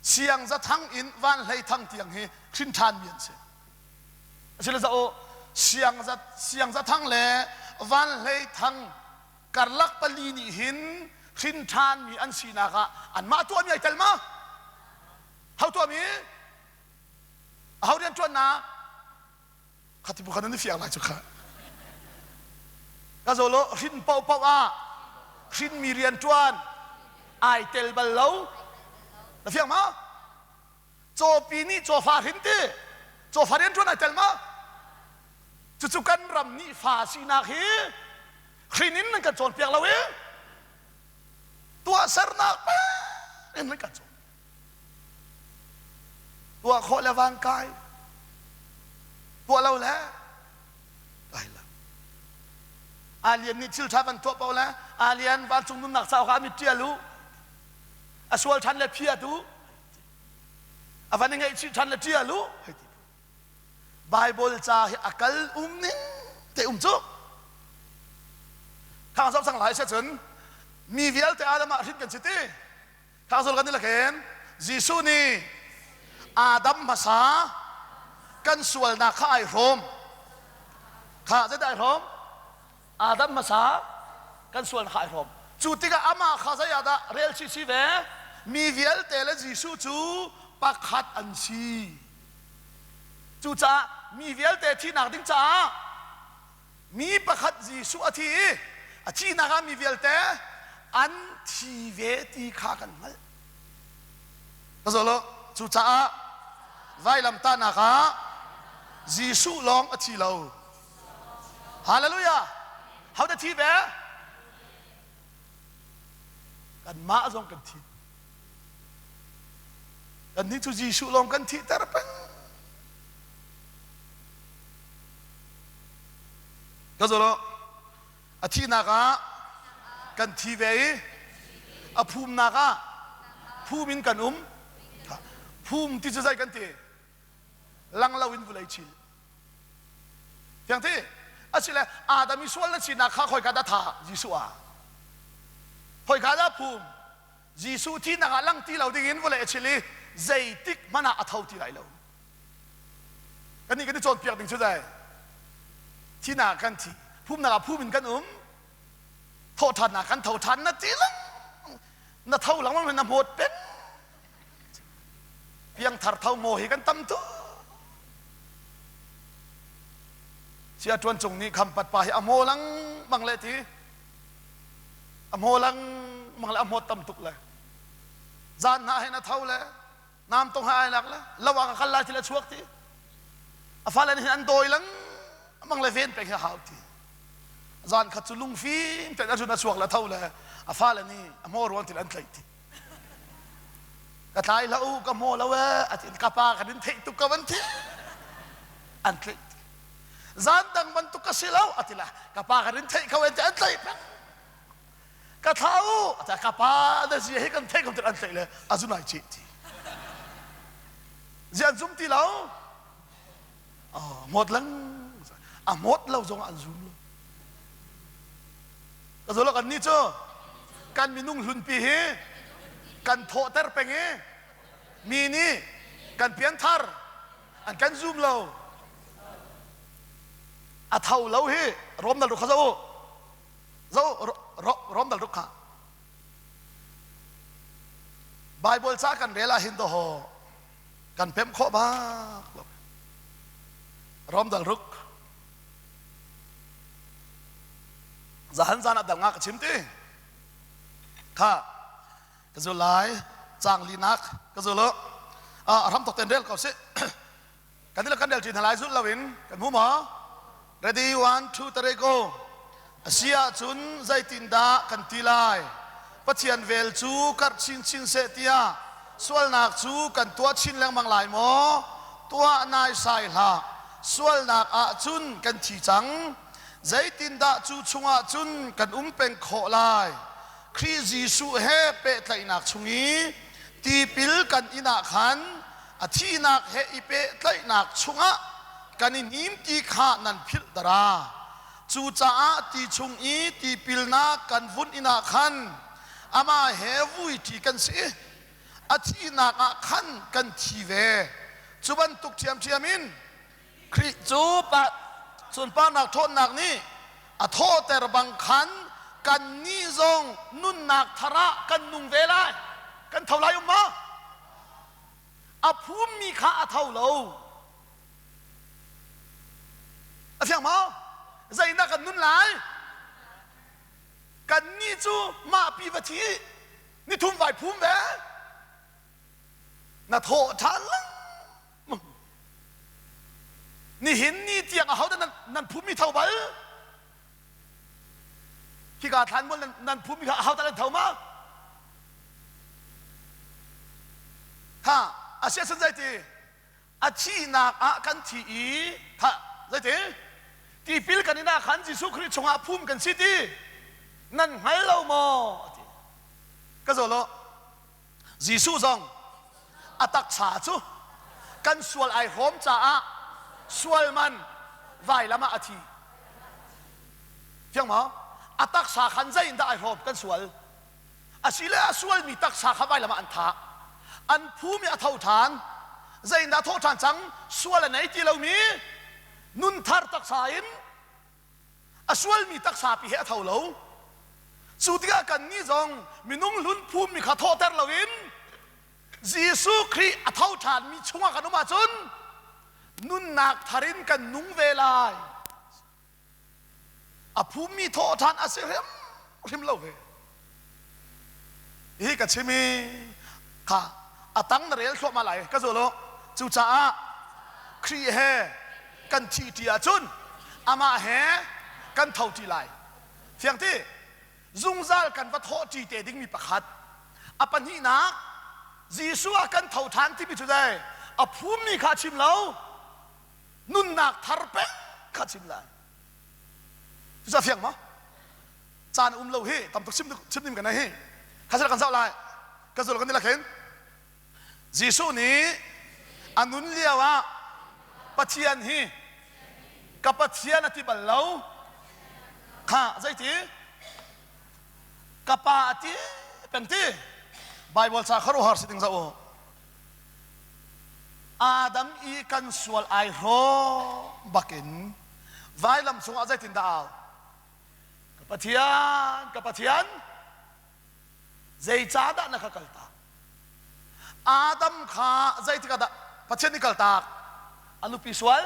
siang zathang in van hlei thang tiang hi hrin ṭhanmi an si. Asile za u. Siangza Siangzathang le Vanhlei Thang karlak pali nih hin hrin ṭhanmi an sinak ah anmah tuahmi ai tel ma? Ho tuahmi? Aho rian ṭuannak? Khati bu khan nan i fiang lai cu kha. Ka zaw lo hrin paohpaoh ah hrinmi rian ṭuan ai tel bal lo. Na fiang ma? Cawpi nih cawfa hrin ti. Cawfa rian ṭuan ai tel ma? Cucu kan ram nih fa sinak hi hrin in nan kan cawnpiak lo i tuahsernak in nan kan cawn. Tuah khawh le van kai, tuah lo le kai lo. Alien nih thil ṭha van tuah paoh le alien vancung nunnak cauk ah a mit ṭial u, a sual ṭhan le phiat u, a van i ngaihchih ṭhan le ṭial u, hei ti. Bible ca hi a kal um ning te um cu. Thang zoh cang lai sia cun mi vialte Adam ah hrin kan si ti. Thazul kan i lakhen Jesuh nih Adam hmasa kan sualnak kha ai hrawm. Kha zeidah ai hrawm? Adam hmasa kan sualnak kha ai hrawm. Cu tikah amah kha zei ah dah rel chih si ve? Mi vialte le Jesuh cu pakhat an si. Cucaah mi vialte thihnak ding caah Mi pakhat Jesuh a thi i a thihnak ah mi vialte an thi ve ti kha kan hngalh. Ka zaw lo. Cucaah vailamtahnak ah Jesuh lawng a thi lo. Hallelujah! Ho dah thi ve? Kanmah zong kan thi. Kannih cu Jesuh lawng kan thihter peng. Ka zolo a thihnak ah kan thi ve i a phumnak ah phum in kan um. Phum ti cu zei kan ti? Lang lo in vulei chil. Fiang ti? Asile Adam i sual na sinak kha khoi ka dah tha Jesuh ah? Khoi ka dah phum? Jesuh thihnak ah lang ti lo ding in vawlei a chil i zeitik hmanh ah a tho ti lai lo. Kannih kan i cawnpiak ding cu dai thihnak ah kan thi, phumnak ah phum in kan um, thawhṭhannak kan tho ṭhan na ti lang na tho lengmang na hmawt peng. Piangthar tho maw hi kan tam tuk. Sia ṭuan cung nih khampat pa hi a hmaw lengmang le ti a hmaw lengmang le a hmawt tam tuk le zan hna hin a tho le nam tong ha ai lak le lo ah ka kal lai thil a chuak ti a fale nih an dawi lengmang le ven pek hi hau ti zan khat cu lungfim ten a zun a chuak le tho le a fale nih a hmaw ruang til an tlaih ti ka tlai hlah u ka hmaw lo e a ti ka pa kan in theih tuk ka van thi an tlaih ti zan dang bantuk ka si lo a ti la ka pa kan in theih ko e ti an tlaih peng ka thla u a ka pa na zia hi kan theih ko an tlaih le a zun ai cih ti zian zum ti lo hmawt lang a hmawt lo zong an zum lo ka zo lo kan ni cu kan minung hlunpi hi kan thawhter peng i mi nih kan pianthar an kan zum lo a tho lo hi rom dal ru kha zo Zo rom dal ruk kha. Bible ca kan rel ah hin to ho kan pemh khawh bak lo. Rom dal ruk. Zahan zan ah dal nga ka chim ti. Kha ka zul lai cang linak ka zul a ram tok ten rel ko si. Kan ila kan rel ṭi hna lai zulh loin kan hmu maw? Ready one two three go. A si ahcun zeitindah kan ti lai? Pathian vel cu karh chinchin seh tiah sualnak cu kan tuah chin lengmang lai maw? Tuah naisai hlah. Sualnak ahcun kan thi cang. Zeitindah cu chungah cun kan um peng khawh lai? Khrih Jesuh he pehtlaihnak chung i tipil kan in ah khan a thihnak he i pehtlaihnak chungah kan i hnim ti kha nan philh dara. Cucaah ti chung i tipilnak kan vun in ah khan amah he vuiṭi kan si i a thihnak ah khan kan thi ve. Cu bantuk ṭhiamṭhiam in Khrih cu pa. Sunparnak ṭhawnnak nih a thawhter bang khan kannih zong nunnak thar ah kan nung ve lai. Kan tho lai um ma? A phummi kha a tho lo. A fiang maw? Zeidah kan nun lai? Kannih cu mah pi va thi nithum vai phum ve. Na thawh ṭhan lengmang. Nihin ni tiang ahodah nan, nan phummi tho bal? Hika thlanmual nan, nan phummi kha ahodah nan tho ma? Ha, a sia san zeiti? A thihnak ah kan thi i tha zeiti? Tipil kan in ah khan Jesuh Khrih chungah phum kan si ti nan hngal lo maw? Ati. Ka zaw lo. Jesuh zong a taksa cu kan sual ai hrawm caah sual man vailam ah a thi. Fiang maw? A taksa khan zei in dah ai hrawm kan sual? Asile a sualmi taksa kha vailam ah an thah. An phum i a tho ṭhan. Zei in dah a thawh ṭhan cang? Sual a nei ti lomi nunthar taksa in a sualmi taksa pi he a tho lo. Cu tikah kannih zong minung hlun phummi kha thawhter loin Jesuh Khrih a tho ṭhanmi chungah kan um ahcun nunnak thar in kan nung ve lai. A phummi thawh ṭhan a si hrimhrim lo ve. Hi ka chim i kha a tang na rel thluahmah lai ka zul u. Cucaah Khrih he kan thih ṭi ahcun amah he kan tho ṭi lai. Fiang ti? Zungzal kan va thawh ṭi te dingmi pakhat. A pahnihnak, Jesuh ah kan tho ṭhan timi cu dai a phummi kha chim lo, nunnak thar peng kha chim lai. Cucu a fiang maw? Caan um lo hi tam tuk chim chim nim kan hi. Kha kan zoh lai. Ka zul kan ni lakhin. Jesuh nih a nun lio ah Pathian hi ka Pathian a ti bal lo. Kha zeiti? Ka pa a ti peng ti. Bible ca khuaruahhar si ding zoh u. Adam i kan sual ai hrawm bakin vailam cungah zeitindah au? Ka Pathian, ka Pathian, zeicahdah na ka kaltak? Adam kha zeitik ah dah Pathian nih kaltak? A nupi sual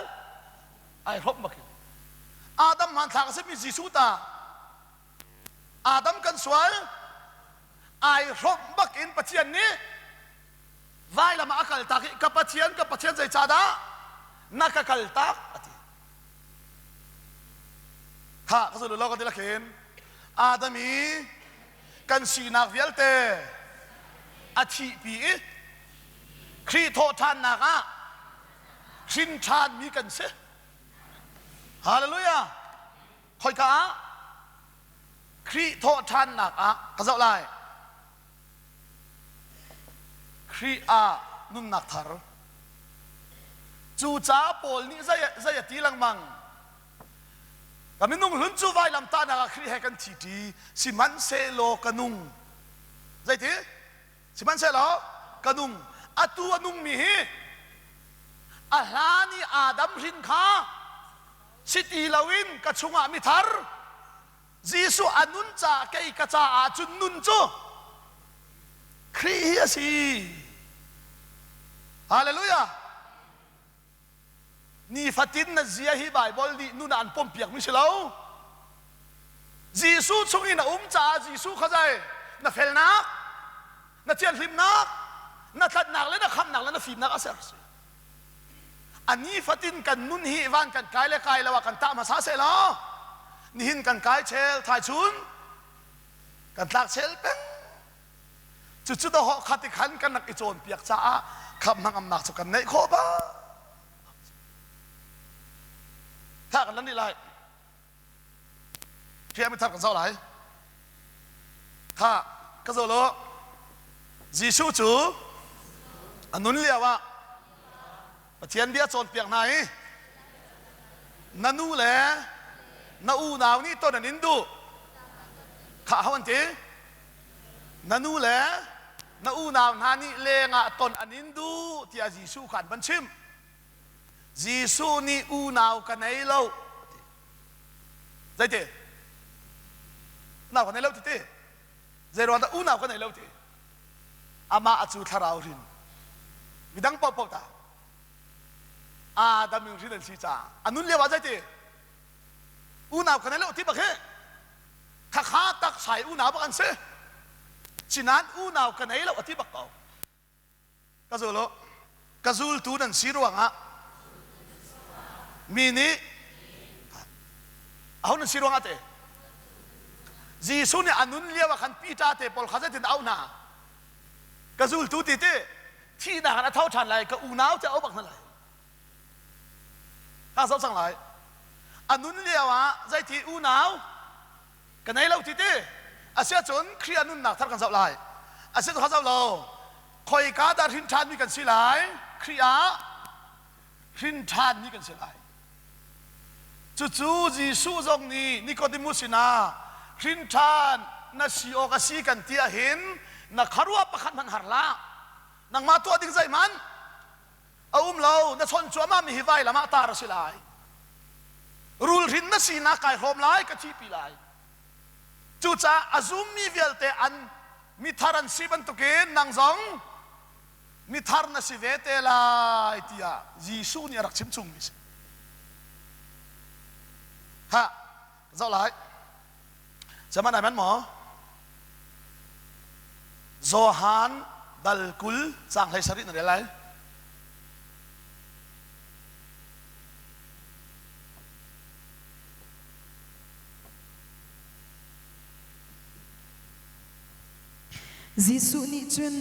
ai hrawmh bakin. Adam hmanthlak a simi Jesuh ta Adam kan sual ai hrawmh bakin Pathian nih vailam ah a kaltak i ka Pathian ka Pathian zeicahdah na ka kaltak a ti. Kha ka zul lo ka ti lakhin Adam i kan sinak vialte a thihpi i Khrih thawhṭhannak ah hrin ṭhanmi kan si. Hallelujah! Khoika ah? Khrih thawhṭhannak ah ka zoh lai. Khrih ah nunnak thar. Cucaah Paul nih zei, zei a ti lengmang? Ka minung hlun cu vailamtahnak ah Khrih he kan thi ṭi, sihmanhsehlaw ka nung. Zeiti? Sihmanhsehlaw ka nung. Atu a nungmi hi a hlan i Adam hrin kha si ti loin ka chungah mithar Jesuh a nun caah kei ka caah cun nun cu Khrih hi a si. Hallelujah. Nifatin na zia hi Baibal nih nun ah an pompiakmi si lo. Jesuh chung in a um caah Jesuh kha zei na felnak, na thianhlimnak, na tlanhnak le na khamhnak le na fimnak a ser si. A nifatin kan nun hi van kan kai le kai lo ah kan tah hmasa seh law nihin kan kai chel thaichun kan tlak chel peng cucu dawhawh khat i khan kan rak i cawnpiak caah khamh hnangamnak cu kan neih khawh ba tha kan lan rih lai Hriam thar kan zoh lai. Kha ka zoh lo. Jesuh cu a nun lio ah Pathian bia cawnpiak hna i na nu le na unau nih ton an in duh. Kha ho an ti? Na nu le na unau hna nih lengah ton an in duh tiah Jesuh kha an van chimh. Jesuh nih unau ka nei lo. Zeiti? Unau ka nei lo ti ti. Zei ruang dah unau ka nei lo ti? Amah a cu thlarau hrin. Midang paohpaoh ta. Adam in hrin an si caah a nun lio ah zeiti? Unau ka nei lo ti bak hi. Khakha taksai unau bak an si. Sinain unau ka nei lo a ti bak ko. Ka zul u. Ka zultu nan si ruangah mi nih aho nan si ruangah te Jesuh nih a nun lio ah khan Peter te pawl kha zeitin auh hna ka zultu ti ti thihnak in a tho ṭhan lai ka unau te au bak hna lai ka zoh cang lai a nun lio ah zeiti unau ka nei lo ti ti asiahcun Khrih ah nunnak thar kan zoh lai asiahcun kha zoh lo khoika dah hrin ṭhanmi kan si lai Khrih ah hrin ṭhanmi kan si lai cucu Jesuh zong nih Nicodemus sinah hrin ṭhan na si awk a si kan ti ahhin na kharuah pakhat hmanh har hlah nangmah tuah ding zeihmanh a um lo na chawnh cuahmah mi hi vailam ah tar a si lai rulhrin na sinak kai hrawm lai ka thihpi lai cucaah a zummi vialte an mithar an si bantukin nang zong mithar na si ve te lai tiah Jesuh nih a rak chim chungmi si ha zoh lai Zaman ai man maw? Johan dal 20 caang 17 na rel lai. Jesuh nih cun,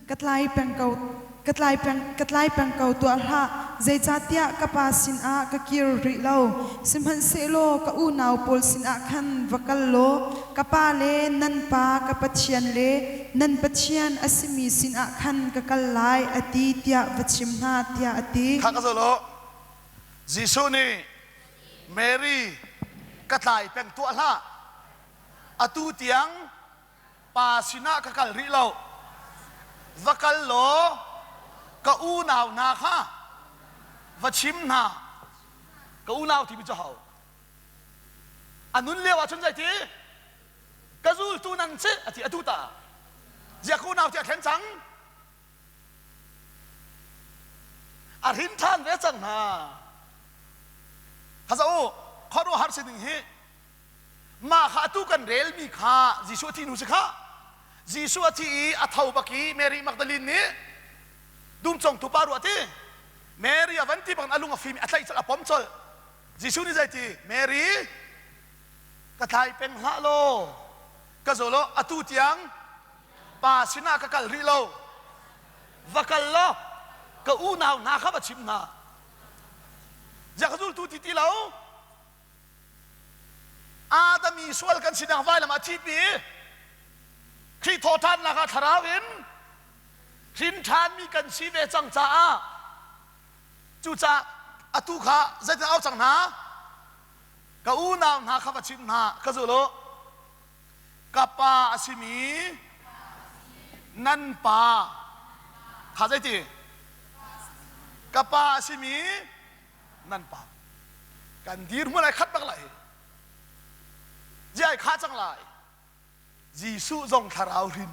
Ka tlai peng ko, ka tlai peng, ka tlai peng ko tuah hlah, zeicahtiah ka Pa sinah ka kir rih lo. Sihmanhsehlaw ka unau pawl sinah khan va kal law, ka Pa le nan Pa, ka Pathian le nan Pathian a simi sinah khan ka kal lai, a ti, tiah va chim hna, tiah a ti. Kha ka zoh law, Jesuh nih Mary, ka tlai peng tuah hlah, atu tiang pa sinah ka kal rih lo va kal law ka unau hna kha va chim hna ka unau timi cu ho a nun lio ah cun zeiti ka zultu nan si a ti atu ta zia ka unau ti a thlen cang a hrin ṭhan ve cang hna kha za u khuaruahhar sining hi Mah kha atu kan relmi kha Jesuh a thih hnu si kha. Jesuh a thi i a tho bak i Mary Magdalene nih dum congtu pa ruah ti. Mary a van ti bang a lung a fim i a tlaih colh a pom colh. Jesuh nih zeiti Mary ka tlai peng hlah law ka zaw law atu tiang pa sinah ka kal rih lo va kal law ka unau hna kha va chim hna ziah ka zultu ti ti lo Adam i sual kan sinak vailam ah thipi Khrih thawhṭhannak ah thlarau in hrin ṭhanmi kan si ve cang caah cucaah atu kha zeitin au cang hna ka unau hna kha va chim hna ka zul u ka pa a simi nan pa kha zeiti ka pa a simi nan pa kan dirhmun ai khat bak lai ziai kha cang lai Jesuh zong thlarau hrin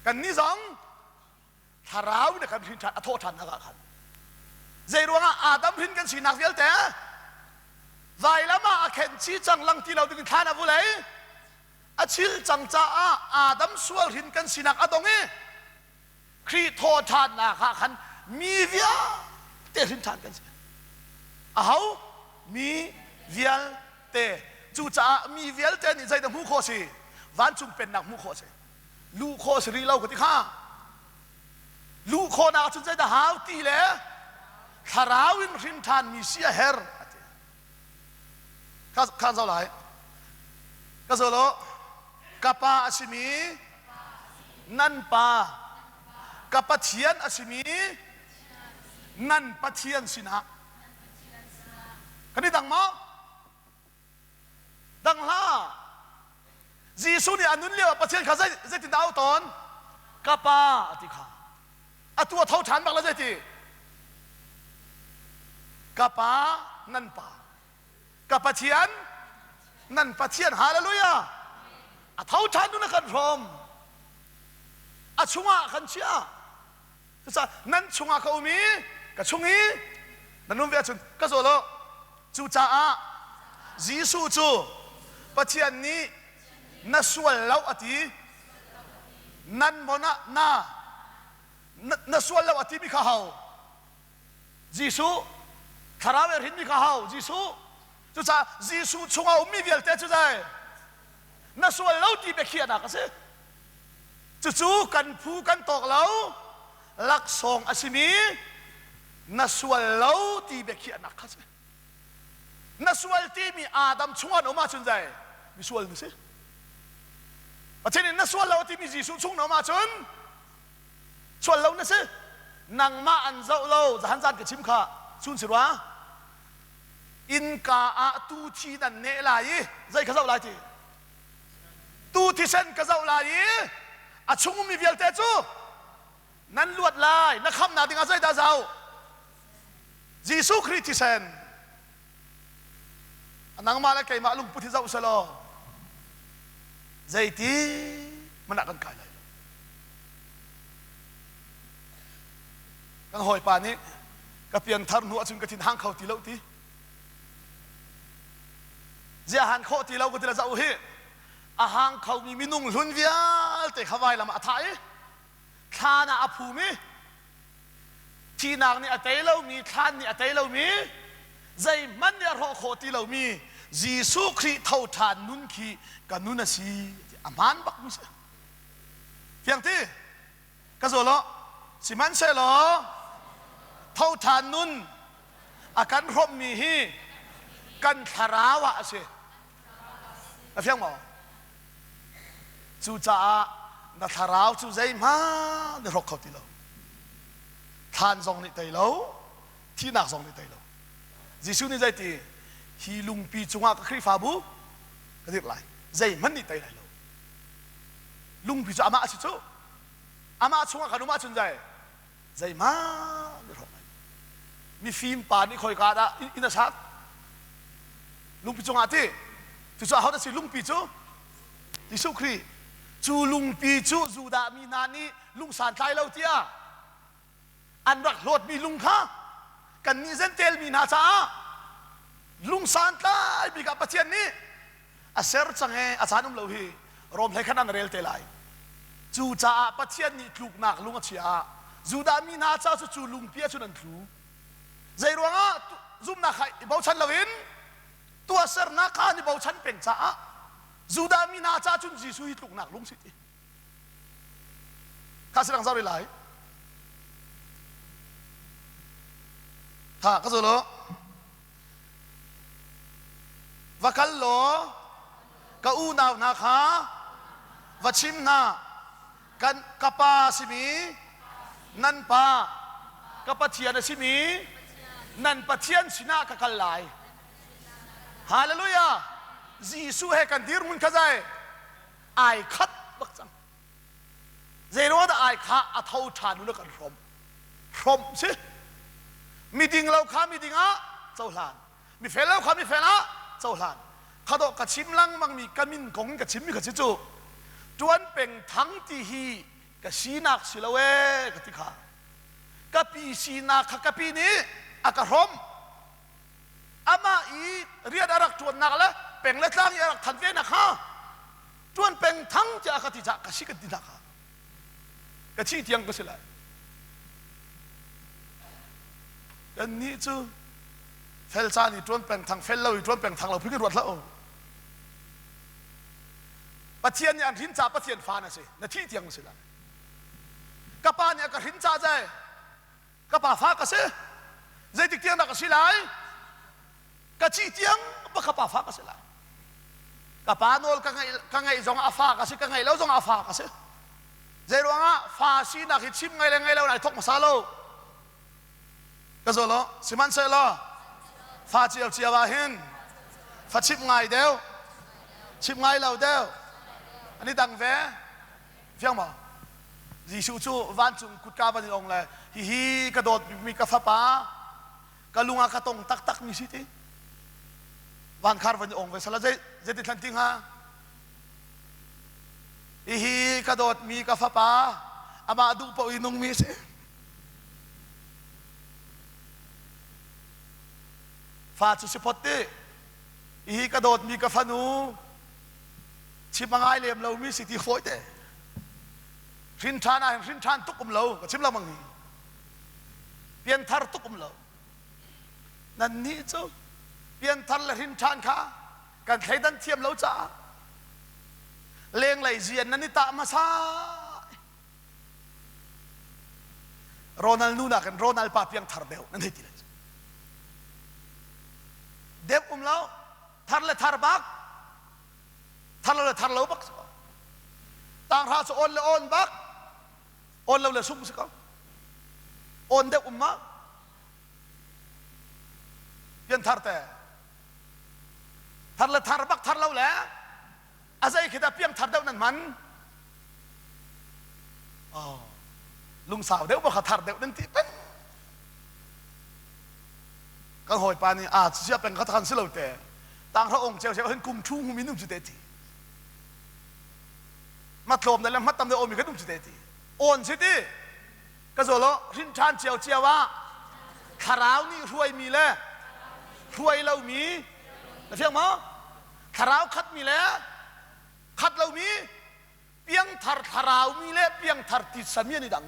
kan nih zong thlarau ne kan hrin ṭhan a thawh ṭhan nak ah khan zei ruangah Adam hrin kan sinak vialte vailam ah a khen chi cang lang ti lo ding thlan a vulei a chil cang caah Adam sual hrin kan sinak a dong i Khrih thawhṭhannak ah khan mi vialte hrin ṭhan kan si. Aho? Mi vialte. Cucaah mi vialte nih zeidah hmuh khawh si? Vancung pennak hmuh khawh si. Luh khawh si rih lo ka ti kha. Luh khawhnak cun zeidah hau ti le thlarau in hrin ṭhanmi si a herh a ti. Kha zoh lai. Ka zoh lo. Ka pa a simi nan pa ka Pathian a simi nan Pathian sinah kan i dang maw? Dang hlah. Jesuh nih a nun lio ah Pathian kha zeitin dah a auh tawn? Ka pa a ti kha. Atu a tho ṭhan bak la zeiti? Ka pa nan pa. Ka Pathian. Nan Pathian hallelujah. A tho ṭhan nun a kan hrawm. A chungah kan chiah. Cucaah nan chungah ka um i ka chung i nan um ve ahcun ka zawl u. Cucaah Jesuh cu Pathian nih na sual lo a ti. Nan mon ah na na sual lo a timi kha ho? Jesuh thlarau he hrinmi kha ho? Jesuh. Cucaah Jesuh chungah ummi vialte cu zei? Na sual lo ti biakhiahnak a si. Cucu kan phu kan tawk lo laksawng a simi na sual lo ti biakhiahnak kha si. Na sual timi Adam chung an um ahcun zei misual na si. Pathian in na sual lo timi Jesuh chung na um ahcun sual lo na si. Nangmah an zoh lo zahan zan ka chim kha sun si rua. Innka ah tu thi nan neh lai i zei ka zoh lai ti Tu thisen ka zoh lai i a chung ummi vialte cu nan luat lai. Na khamnak dingah zeidah zoh? Jesuh Khrih thisen. Nangmah le keimah lungput hi zoh selaw zeiti hmanh ah kan kai lai lo. Kan hawipa nih ka pianthar hnu ahcun ka thin hang kho ti lo ti. Ziah han khawh ti lo ka ti le zoh hi a hang khomi minung hlun vialte kha vailam ah a thah i thlan ah a phum i thihnak nih a tei lomi thlan nih a tei lomi zeihmanh nih a hrawh khawh ti lomi Jesuh Khrih tho ṭhan nun khi ka nun a si a hmaan bak mi si fiang ti Ka zawl aw. Sihmanhsehlaw tho ṭhan nun a kan hrawmhmi hi kan thlarau ah a si. Na fiang maw? Cucaah na thlarau cu zeihmanh na hrawk kho ti lo. Thlan zong nih tei lo, thihnak zong nih tei lo. Jesuh nih zeiti hi lungpi cungah ka Khrihfabu ka dirh lai. Zeihmanh nih tei lai lo. Lungpi cu amah a si cu. Amah chungah kan um ahcun zei zeihmanh na hrawk lai. Mifim pa nih khoika dah inn a sak? Lungpi cungah ti. Cucu ahodah si lungpi cu? Jesuh Khrih. Cu lungpi cu Judah mi hna nih lung santlai lo tiah an rak hlawtmi lung kha kannih Jentail mi hna caah lung santlai bik ah Pathian nih a ser cang ee a caan um lo hi Rom hlei khan an rel te lai. Cucaah Pathian nih tluknak lung a chia. Judah mi hna ca cu cu lungpi ahcun an tlu. Zei ruangah zumhnak kha i bochan loin tuahsernak kha an i bochan peng caah Judah mi hna ca cun Jesuh hi tluknak lung si ti. Kha si dang zau lai. Tha ka zolo. Va kal law ka unau hna kha va chim hna. Kan ka pa simi nan pa, ka Pathian a simi nan Pathian sinah ka kal lai. Hallelujah! Jesuh he kan dirhmun kha zai ai khat bak cang. Zeiruang dah ai kha a tho ṭhan u kan hrawm? Hrawmh si. Miding lo kha miding ah cohlan. Mifel lo kha mifel ah cohlan. Khadawh ka chim lengmang mi ka min kong in ka chim mi kha si cu. Ṭuan peng thang ti hi ka sinak si lo ee ka ti kha. Ka pi sinak kha ka pi nih a ka hrawmh. Amah i rian a rak ṭuannak le peng le tlang i a rak than ve nak kha ṭuan peng thang tiah a ka ti caah ka si kan ti hna kha ka thi tiang ka si lai. Kannih cu fel caan i ṭuan peng thang fel lo i ṭuan peng thang lo phun in ruat hlah u. Pathian nih an hrin ca Pathian fa na si na thih tiang na si lai. Ka pa nih a ka hrin ca zai ka pa fa ka si zeitik tiang dah ka si lai ka ci tiang pa ka pa fa ka si lai ka pa nawl ka ngaih ka ngaih zong a fa ka si ka ngaih lo zong a fa ka si zei ruangah fa sinak hi chim ngai le ngai lo nai thok hmasa lo ka zo lo sihmanhsehlaw fa ciau ciau ah hin fa chim ngai deuh chim ngai lo deuh an i dang ve Fiang maw? Jesuh cu vancung kutka van in ong le hihi ka dawtmi ka fapa ka lung ah ka tong taktak mi si ti vankhar van i ong ve sala zei Zeiti thlan ti hnga? Hihi ka dawtmi ka fapa, amah duh paoh i nungmi a si. Fa cu si phot ti. Hihi ka dawtmi ka fanu, chim a ngai lem lomi si ti fawi te. Hrin ṭhan ah hin hrin ṭhan tuk um lo, ka chim lengmang hi. Pianthar tuk um lo. Nannih cu pianthar le hrin ṭhan kha kan thleidan thiam lo caah lenglei zian nan i tah hmasa. Ronald nu nakin Ronald pa piangthar deuh nan hei ti lai. Deuh um lo, thar le thar bak, thar lo le thar lo bak si ko. Tanghra cu on le on bak, on lo le sung si ko. On deuh um ma? Pianthar te. Thar le thar bak thar lo le a zei khi dah piangthar deuh nan hman? Oh, lungsau deuh bak kha thar deuh nan ti peng. Kan hawipa nih a cia peng kha khan si lo te. Tanghra ong cheu cheu hin kum thu hum in um cu te ti. Matlawm le hmatam le omi kan um cu te ti. On si ti. Ka zawl aw hrin ṭhan cio cio ah thlarau nih hruaimi le hruai lomi na fiang maw? Thlarau khatmi le khat lomi piangthar thlarau mi le piangthar titsa mi an i dang.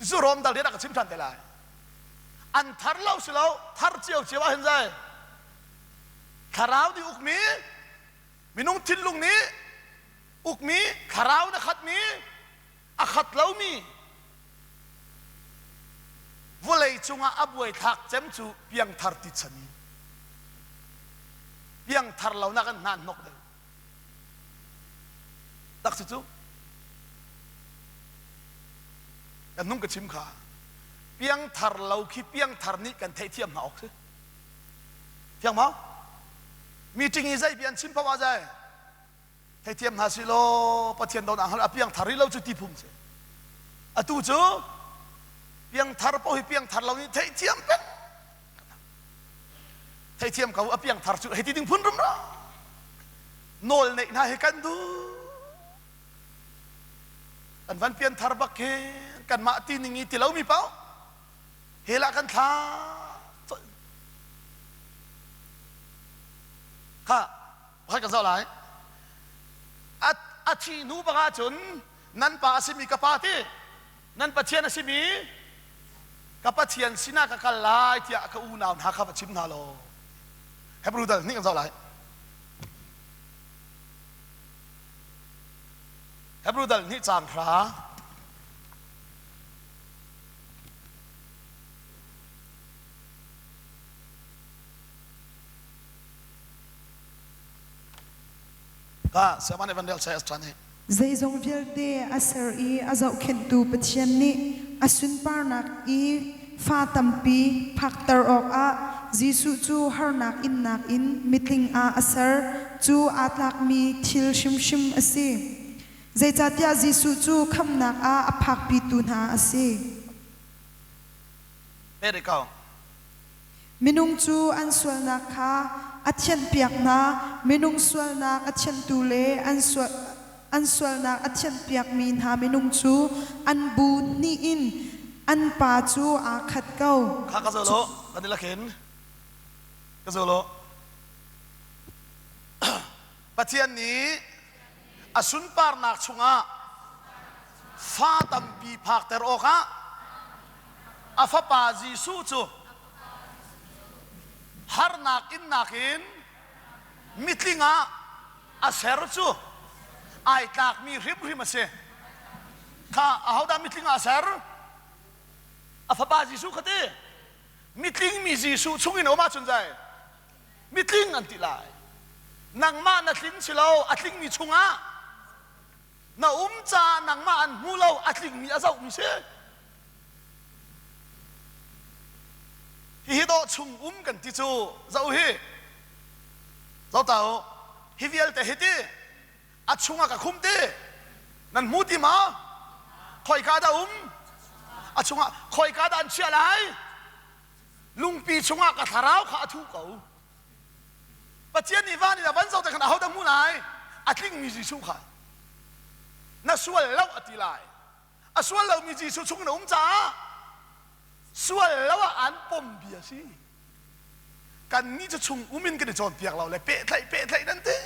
Cu Rom dal rian ah ka chim ṭhan te lai. An thar lo si lo, thar cio cio ah hin zai. Thlarau nih ukmi minung thinlung nih ukmi thlarau na khatmi a khat lomi vawlei cungah a buaithlak cem cu piangthar titsa mi piangthar lo nak an hna hnok deuh tak si cu kan nung ka chim kha piangthar lo khi piangthar nih kan theihthiam hna awk si fiang maw meeting i zei bia an chim paoh ah zai Theithiam hna sih law Pathian don ah a piangthar rih lo cu ti phung si. Atu cu piangthar paoh hi piangthar lo nih theihthiam peng. Theihthiam ko a piangthar cu hei ti ding phun rumra. Nawl neih hna hi kan duh. Kan van pianthar bak khi kanmah ti ning i ti lomi paoh hell ah kan thla kha Pakhat kan zoh lai. A, a thih hnu bak ahcun nan pa a simi ka pa ti, nan Pathian a simi ka Pathian sinah ka kal lai tiah ka unau hna kha va chim hna law. Hebrew dal nih kan zoh lai. Hebrew dal nih caang hra. Ka Siaman Evangel Saya ṭhan hi. Zeizong vialte a ser i a zohkhenhtu Pathian nih a sunparnak i fa tampi phakter awkah Jesuh cu harnak innak in mitling ah a ser cu aa tlakmi thil hrimhrim a si. Zeicahtiah Jesuh cu khamhnak ah a phakpitu hna a si. Pek ko. Minung cu an sualnak kha a thianhpiak hna, minung sualnak a thianhtu le an, sual, an sualnak a thianhpiakmi hna minung cu an bu hnih in an pa cu aa khat ko. Kha ka zoh lo, kan i lakhin. Ka zoh lo. Pathian nih a sunparnak chungah fa tampi phakter awkah a fapa Jesuh cu harnak innak in mitling ah a ser cu ai tlakmi hrimhrim a si. Kha ahodah mitling ah a ser? A fapa Jesuh kha ti. Mitling mi Jesuh chungin um ahcun zai mitling an ti lai. Nangmah na tlin si lo, a tlingmi chungah na um caah nangmah an hmu lo, a tlingmi a zohmi si. Hihi dawh chung um kan ti cu zoh hi. Zoh ta u. Hi vialte hi ti a chungah ka khum ti nan hmu ti ma? Khoika dah um? A chungah khoika dah an chiah lai? Lungpi chungah ka thlarau kha a thu ko. Pathian nih van in a van zoh te khan ahodah hmu lai? A tlingmi Jesuh kha. Na sual lo a ti lai. A sual lomi Jesuh chung na um caah sual lo ah an pom bia si. Kannih cu chung um in kan i cawnpiak lo le pehtlaih pehtlaih nan ti.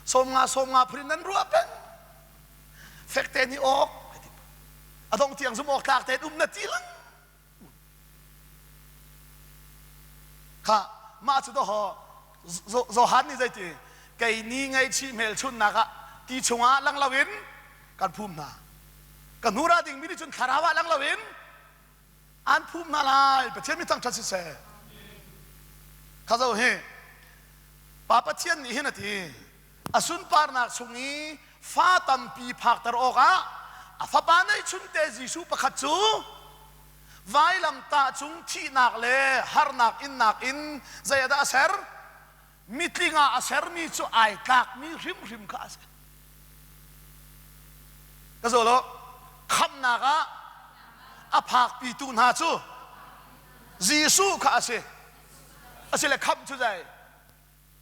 50 50 phun in nan ruah peng. Fek te nih awk a dong tiang zum awk tlak tein um na ti lang. Kha mah cu dawh Johan nih zeiti kei ni ngaihchih hmelchunhnak ah ti chungah lang loin kan phum hna. Ka hnu ra dingmi nih cun thlarau ah lang loin an phum hna lai. Pathian mi thangṭhat siseh. Kha zo hi Pa Pathian nih hin a ti a sunparnak chung i fa tampi phakter awkah a fapa neihchunte Jesuh pakhat cu vailamtah cung thihnak le harnak innak in zei ah dah a ser? Mitling ah a sermi cu ai tlakmi hrimhrim kha a si. Ka zaw lo, khamhnak ah a phakpitu hna cu Jesuh kha a si. Asile khamh cu zei?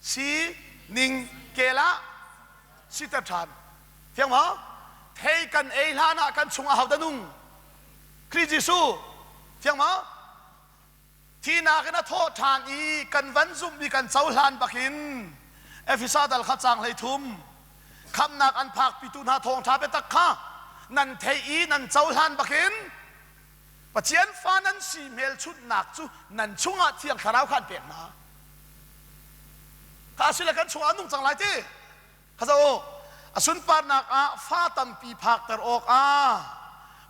Si ning kel ah siter ṭhan. Fiang maw? Thei kan ei hlan ah kan chungah hodah nung? Khrih Jesuh. Fiang maw? Thihnak in a thawh ṭhan i kan van zumhmi kan cohlan bakin Efesa dal kha caang 13 khamhnak an phakpitu hna thawngṭha biatak kha nan theih i nan cohlan bakin Pathian fa nan si hmelchunhnak cu nan chungah Thiang Thlarau kha an pek hna. Kha asile kan chungah an nung cang lai ti. Kha zo a sunparnak ah fa tampi phakter awkah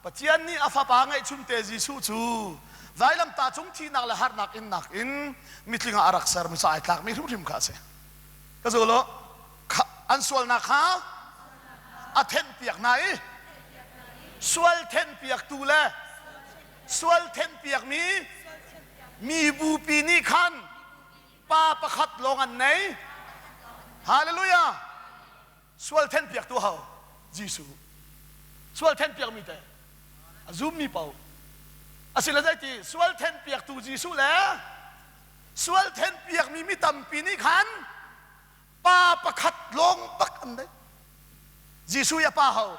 Pathian nih a fapa ngeihchunte Jesuh cu vailamtah cung thihnak le harnak innak in mitling ah a rak sermi cu ai tlakmi hrimhrim kha a si. Ka zul u, an sualnak kha a thenhpiak hna i sual thenhpiaktu le sual thenhpiakmi mi bupi nih khan pa pakhat lawng an nei. Hallelujah! Sual thenhpiaktu ho? Jesuh. Sual thenhpiakmi te a zummi paoh. Asile zeiti sual thenhpiaktu Jesuh le sual thenhpiakmi mi tampi nih khan pa pakhat lawng bak an nei. Jesuh i a pa ho?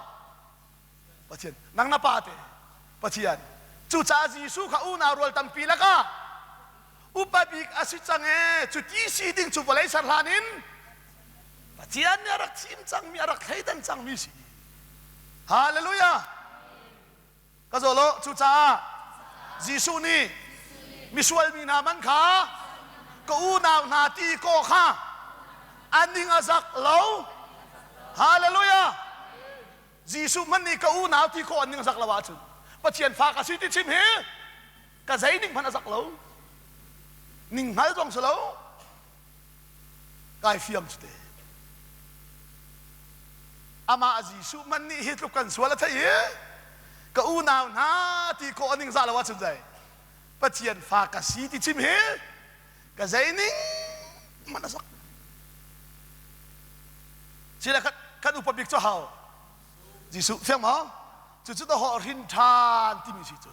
Pathian. Nang na pa te Pathian. Cucaah Jesuh kha unau rual tampi lakah upa bik a si cang ee cu ti si ding cu vawlei ser hlan in Pathian nih a rak thim cangmi a rak thleidan cangmi si. Hallelujah. Ka zaw lo cucaah Jesuh nih misual mi hna man kha ka unau hna ti ko kha an ning a zak lo. Hallelujah. Jesuh hmanh nih ka unau ti khawh an ning zak lo ahcun Pathian fa ka si ti chim hi ka zei ning hmanh a zak lo ning hngal zong si lo kai fiam cu te amah Jesuh hmanh nih hi tluk kan sual a theih i ka unau hna ti khawh a ning zah lo ahcun zei Pathian fa ka si ti chim hi ka zei ning hmanh a zak Sile kan upa bik cu hau Jesuh fiang maw? Cucu ta hawh hrin ṭhan timi si cu.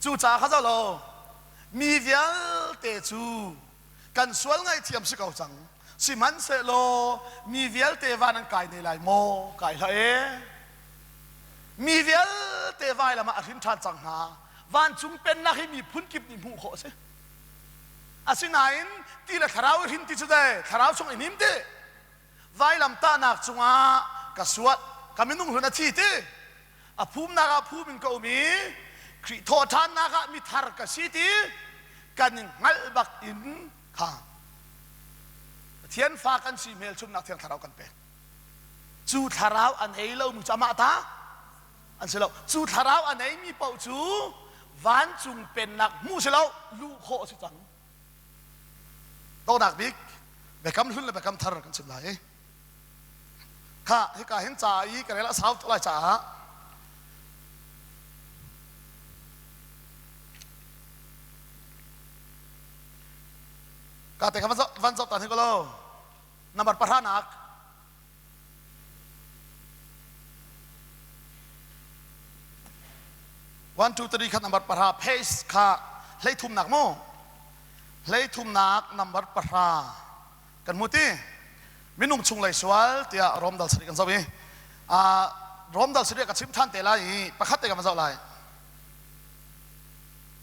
Cu ca kha lo mi vialte cu kan sual ngaihthiam si ko cang. Sihmanhsehlaw mi vialte van an kai ne lai maw? Kai hlah e. Mi vialte vailam ah a hrin ṭhan cang hna. Vancung pennak hi mi phunkip nih hmuh khawh a si. Asinain ti le thlarau i hrin ti cu dai thlarau chung i hnim ti vailamtahnak cungah ka suat ka minung hlun a thi ti a phumnak ah phum in ka um i Khrih thawhṭhannak ah mithar ka si ti kan in hngalh bak in kha Pathian fa kan si hmelchunhnak thiang thlarau kan pek cu thlarau an ei lomi cu amah ta an si lo cu thlarau a neimi paoh cu vancung pennak hmuh si lo luh khawh a si cang donak bik biakam hlun le biakam thar kan chim lai kha hika hin ca i ka rel a sau tuk lai caah ka te kha van zoh tan hi ko lo number pahra nak 1 2 3 kha number pahra page kha hleithumnak mu. Hleithumnak number pahra kan hmu ti. Minung chunglei sual tiah Rom dal sarih kan zoh i Rom dal sarih ka chim than te lai i pakhat te kan van zoh lai.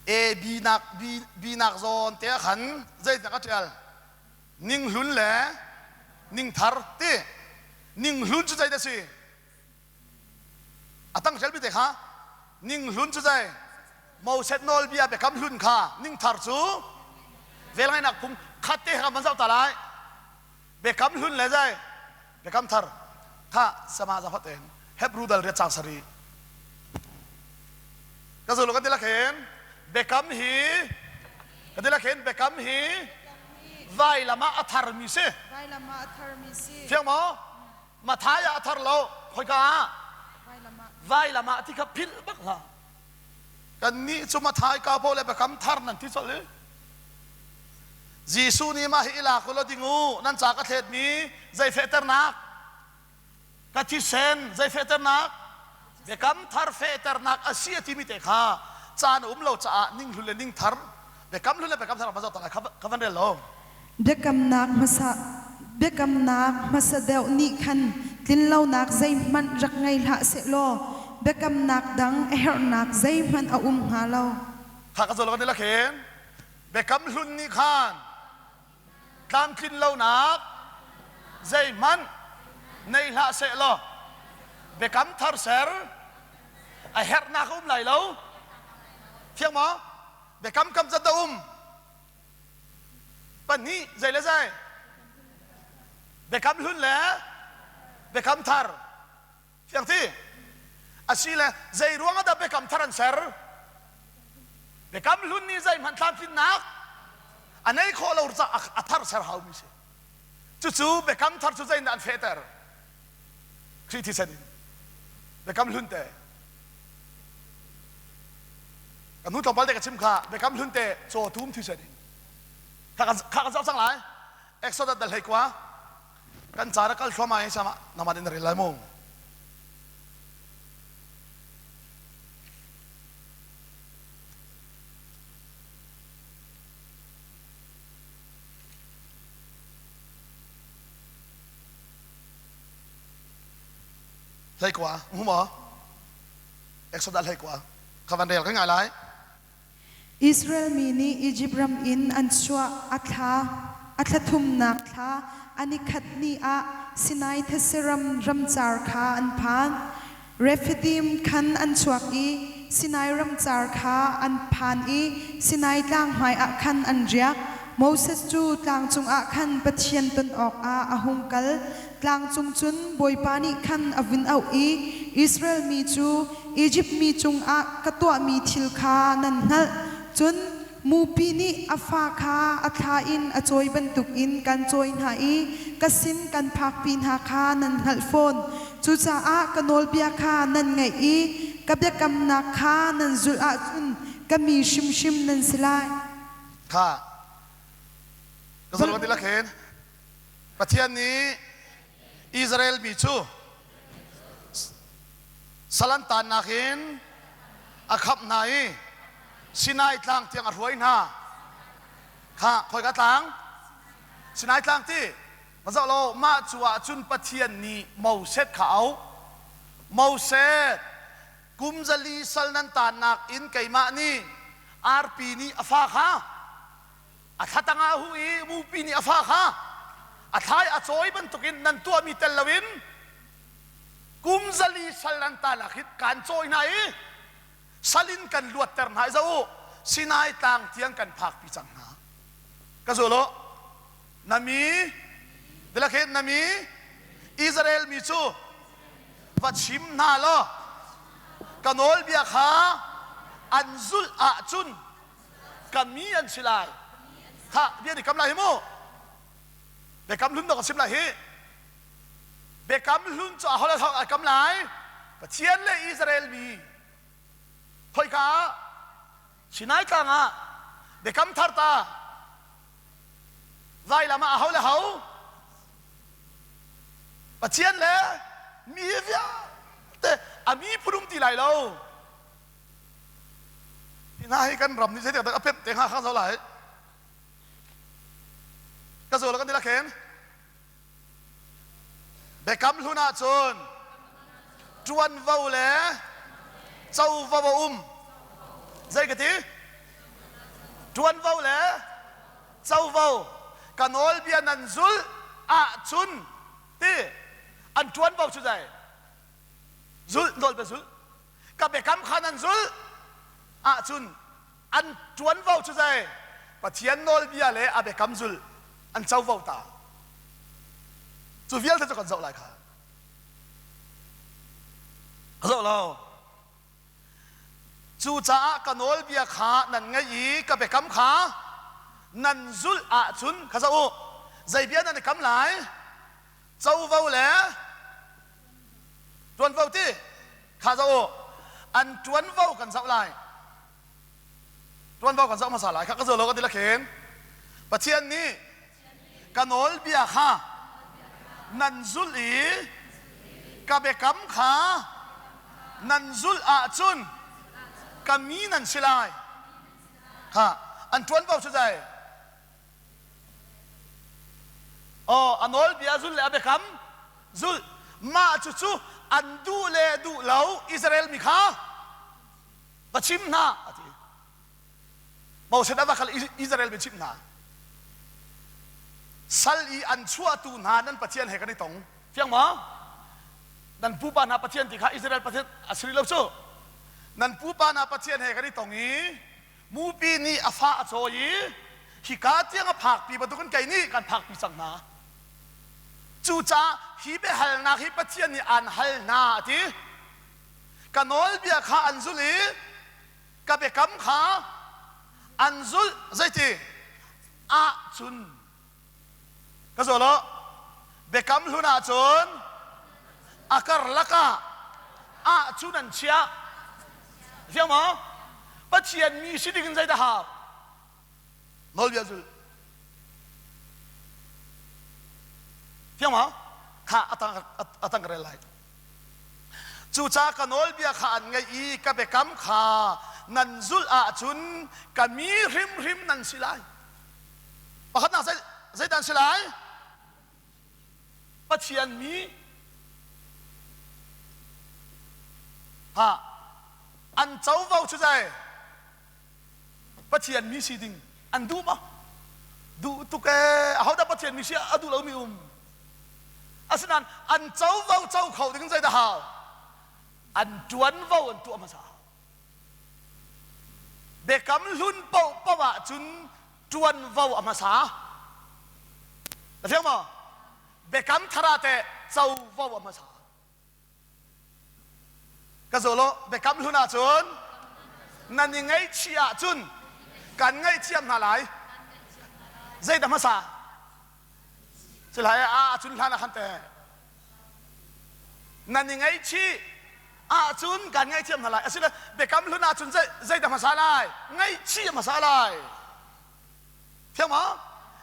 A B nak B, B nak zawn te ah khan zeitindah ka tial? Ninghlun le ningthar ti. Ninghlun cu zeidah si? A tang ṭialmi te kha ninghlun cu zei? Moses nawlbia biakam hlun kha ningthar cu velngeihnak phung khat te kha van zoh ta lai. Biakam hlun le zei? Biakam thar kha sama za hot in Hebrew dal riat cang sari. Ka zulu kan ti lakhin biakam hi ka ti lakhin biakam hi vailam ah a tharmi si. Vailam ah a tharmi si. Fiang maw? Mathai ah a thar lo. Khoika ah? Vailam ah ti kha philh bak hlah. Kannih cu Mathai ka pawl le biakam thar nan ti colh i Jesuh nih mah hi i lak u law ding u nan ca ka thletmi zei fehternak ka thisen zei fehternak biakam thar fehternak a si a timi te kha caan a um lo caah ninghlun le ningthar biakam hlun le biakam thar ma zoh tak lai kha van rel lo Biakamnak hmasa biakamnak hmasa deuh nih khan tlinlonak zeihmanh rak ngei hlah sehlaw biakamnak dang a herhnak zeihmanh a um hnga lo. Kha ka zolo kan i khin biakam hlun nih khan tlamtlin lonak zeihmanh nei hlah sehlaw biakam thar ser a herhnak a um lai lo. Fiang maw? Biakam kam zat dah um? Pahnih zei le zei? Biakam hlun le biakam thar. Fiang ti? Asi le zei ruang ah dah biakam thar an ser? Biakam hlun nih zeihmanh tlamtlinnak a nei khawh lo caah a thar ser haumi si. Cucu biakam thar cu zeidah an fehter? Khrih thisen in. Biakam hlun te. Kan hnu tlawmpal te ka chim kha biakam hlun te cawtum thisen in. Kha kan kha kan zoh cang lai. Exodus dal hlei kua. Kan ca ra kal thluahmah i sama naman in rel lai mu. Hleikua, hmu maw? Exodus hleikua. Kha van rel kan ngai lai. Israel mi nih Izipt ram in an chuah a thla a thla thumnak thla a nikhat ni ah Sinai thetse ram ramcar kha an phan. Rephidim khan an chuak i Sinai ramcar kha an phan i Sinai tlang hmaiah khan an riak. Moses cu tlang cungah khan Pathian ton awkah a hung kal. Tlang cung cun Bawipa nih khan a vun auh i, Israel mi cu Izipt mi cungah ka tuahmi thil kha nan hngalh. Cun mupi nih a fa kha a thla in a cawi bantukin kan cawi hna i ka sin kan phakpi hna kha nan hngalh fawn. Cucaah ka nawlbia kha nan ngaih i ka biakamnak kha nan zulh ahcun ka mi hrimhrim nan si lai. Kha ka zulh ti lakhin Pathian nih Israel mi cu salan tannak in a khamh hna i Sinai tlang tiang a hruai hna. Kha khoika tlang? Sinai tlang ti. Ma zoh lo mah cu ah cun Pathian nih Moses kha auh. Moses kum zali sal nan tannak in keimah nih arpi nih a fa kha a thla tangah a huh i mupi nih a fa kha a thlai a cawi bantukin nan tuahmi tel loin kum zali sal nan tanak hin kaan cawi hna i sal in kan luatter hna i zoh u Sinai tlang tiang kan phakpi cang hna ka zul u na mi bilakhin na mi Israel mi cu va chim hna law ka nawlbia kha an zulh ahcun ka mi an si lai kha bia nih kam lai hi mu biakam hlun dawk a sim lai hi biakam hlun cu aho le a kam lai Pathian le Israel mi khoika ah Sinai tlang ah biakam thar ta vailam ah aho le ho Pathian le mi vialte a mi phun um ti lai lo Hi hna hi kan ram nih zeitik dah a pemh te hnga kha zo lai. Ka zawl kan ti la khen. Biakam hlun ahcun ṭuanvo le covo a um. Zei ka ti? Ṭuanvo le covo ka nawlbia nan zulh ahcun ti an ṭuanvo cu zei? Zulh nawlbia zulh. Ka biakam kha nan zulh ahcun an ṭuanvo cu zei Pathian nawlbia le a biakam zulh an covo ta cu vialte cu kan zoh lai kha zoh lo cucaah ka nawlbia kha nan ngaih i ka biakam kha nan zulh ahcun kha zoh u zei bia nan i kam lai covo le ṭuanvo ti kha zoh u an ṭuanvo kan zoh lai ṭuanvo kan zoh hmasa lai kha ka zo lo ka ti la khin Pathian nih ka nawlbia kha nan zulh i ka biakam kha nan zulh ahcun ka mi nan si lai ha an ṭuanvo cu zei Aw a nawlbia zulh le a biakam zulh mah cucu an duh le duh lo Israel mi kha va chim hna a ti. Moses a va kal Israel mi chimh hna. Sal i an chuahtu hna nan Pathian he kan i tong. Fiang maw? Nan pupa hna Pathian ti kha Israel Pathian a si rih lo cu. Nan pupa hna Pathian he kan i tong i Mupi nih a fa a cawi i hika tiang a phakpi bantukin kei nih kan phakpi cang hna. Cucaah hi biahalnak hi Pathian nih aan hal hna a ti. Ka nawlbia kha an zulh i ka biakam kha an zulh zeiti ahcun Ka zawl aw. Biakam hlun ahcun a karlak ah ah cun an chiah. Fiang maw? Pathian mi si ding in zeidah hau? Nawlbia zulh. Fiang maw? Kha atang atang ka rel lai. Cucaah ka nawlbia kha an ngaih i ka biakam kha nan zulh ahcun ka mi hrimhrim nan si lai. Pakhatnak zei, zeidah an si lai? Pathian mi ha an covo cu zei? Pathian mi si ding an duh maw? Duh tuk ee. Ahodah Pathian mi si a duh lomi um? Asinain an covo co kho ding zeidah hau? An ṭuanvo an tuah hmasa. Biakam hlun paohpaoh ahcun ṭuanvo a hmasa. Na fiang maw? Biakam thar ah teh covo a hmasa. Ka zawl aw, biakam hlun ahcun nan i ngaihchih ahcun kan ngaihthiam hna lai. Zeidah hmasa? Silai ah cun hlan ah khan teh nan i ngaihchih ahcun kan ngaihthiam hna lai asile biakam hlun ahcun zeidah hmasa lai ngaihchih hmasa lai thiam ma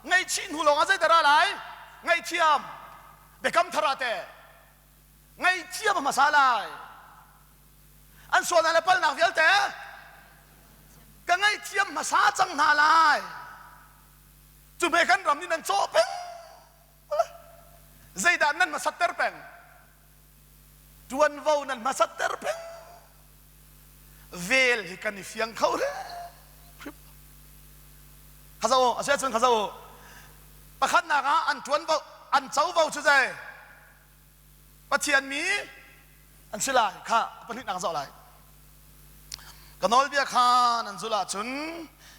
ngaihchih hnu lawng ah zeidah ra lai ngaihthiam biakam thar ah teh ngaihthiam hmasa lai an sualnak le palnak vialte ka ngaihthiam hmasa cang hna lai cu hme kan ram nih nan cawh peng Zeidah nan hmasatter peng? Ṭuanvo nan hmasatter peng. Vel hi kan i fiang kho hrim. Kha zo, a si ahcun kha zo. Pakhatnak ah an ṭuanvo, an covo cu zei? Pathian mi an si lai. Kha pahnihnak zoh lai. Ka nawlbia kha nan zulh ahcun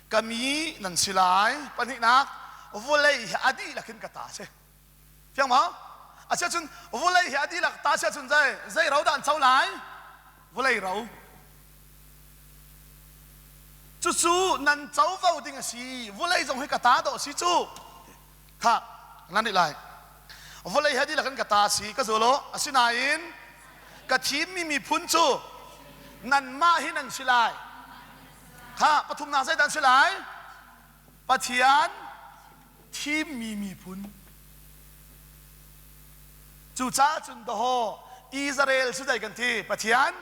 ka mi nan si lai. Pahnihnak, vawlei hi a dihlak in ka ta a si. Fiang maw? Asiahcun vawlei hi a dihlak ta si ahcun zei zei ro dah an co lai? Vawlei ro. Cucu nan covo ding a si. Vawlei zong hi ka ta dawh a si cu. Kha nan nih lai. Vawlei he dihlak in ka ta a si ka zul u. Asinain ka thimmi miphun cu nanmah hi nan si lai. Kha pathumnak zeidah an si lai? Pathian thimmi miphun. Cucaah cun dawhaw Israel cu zei kan ti? Pathian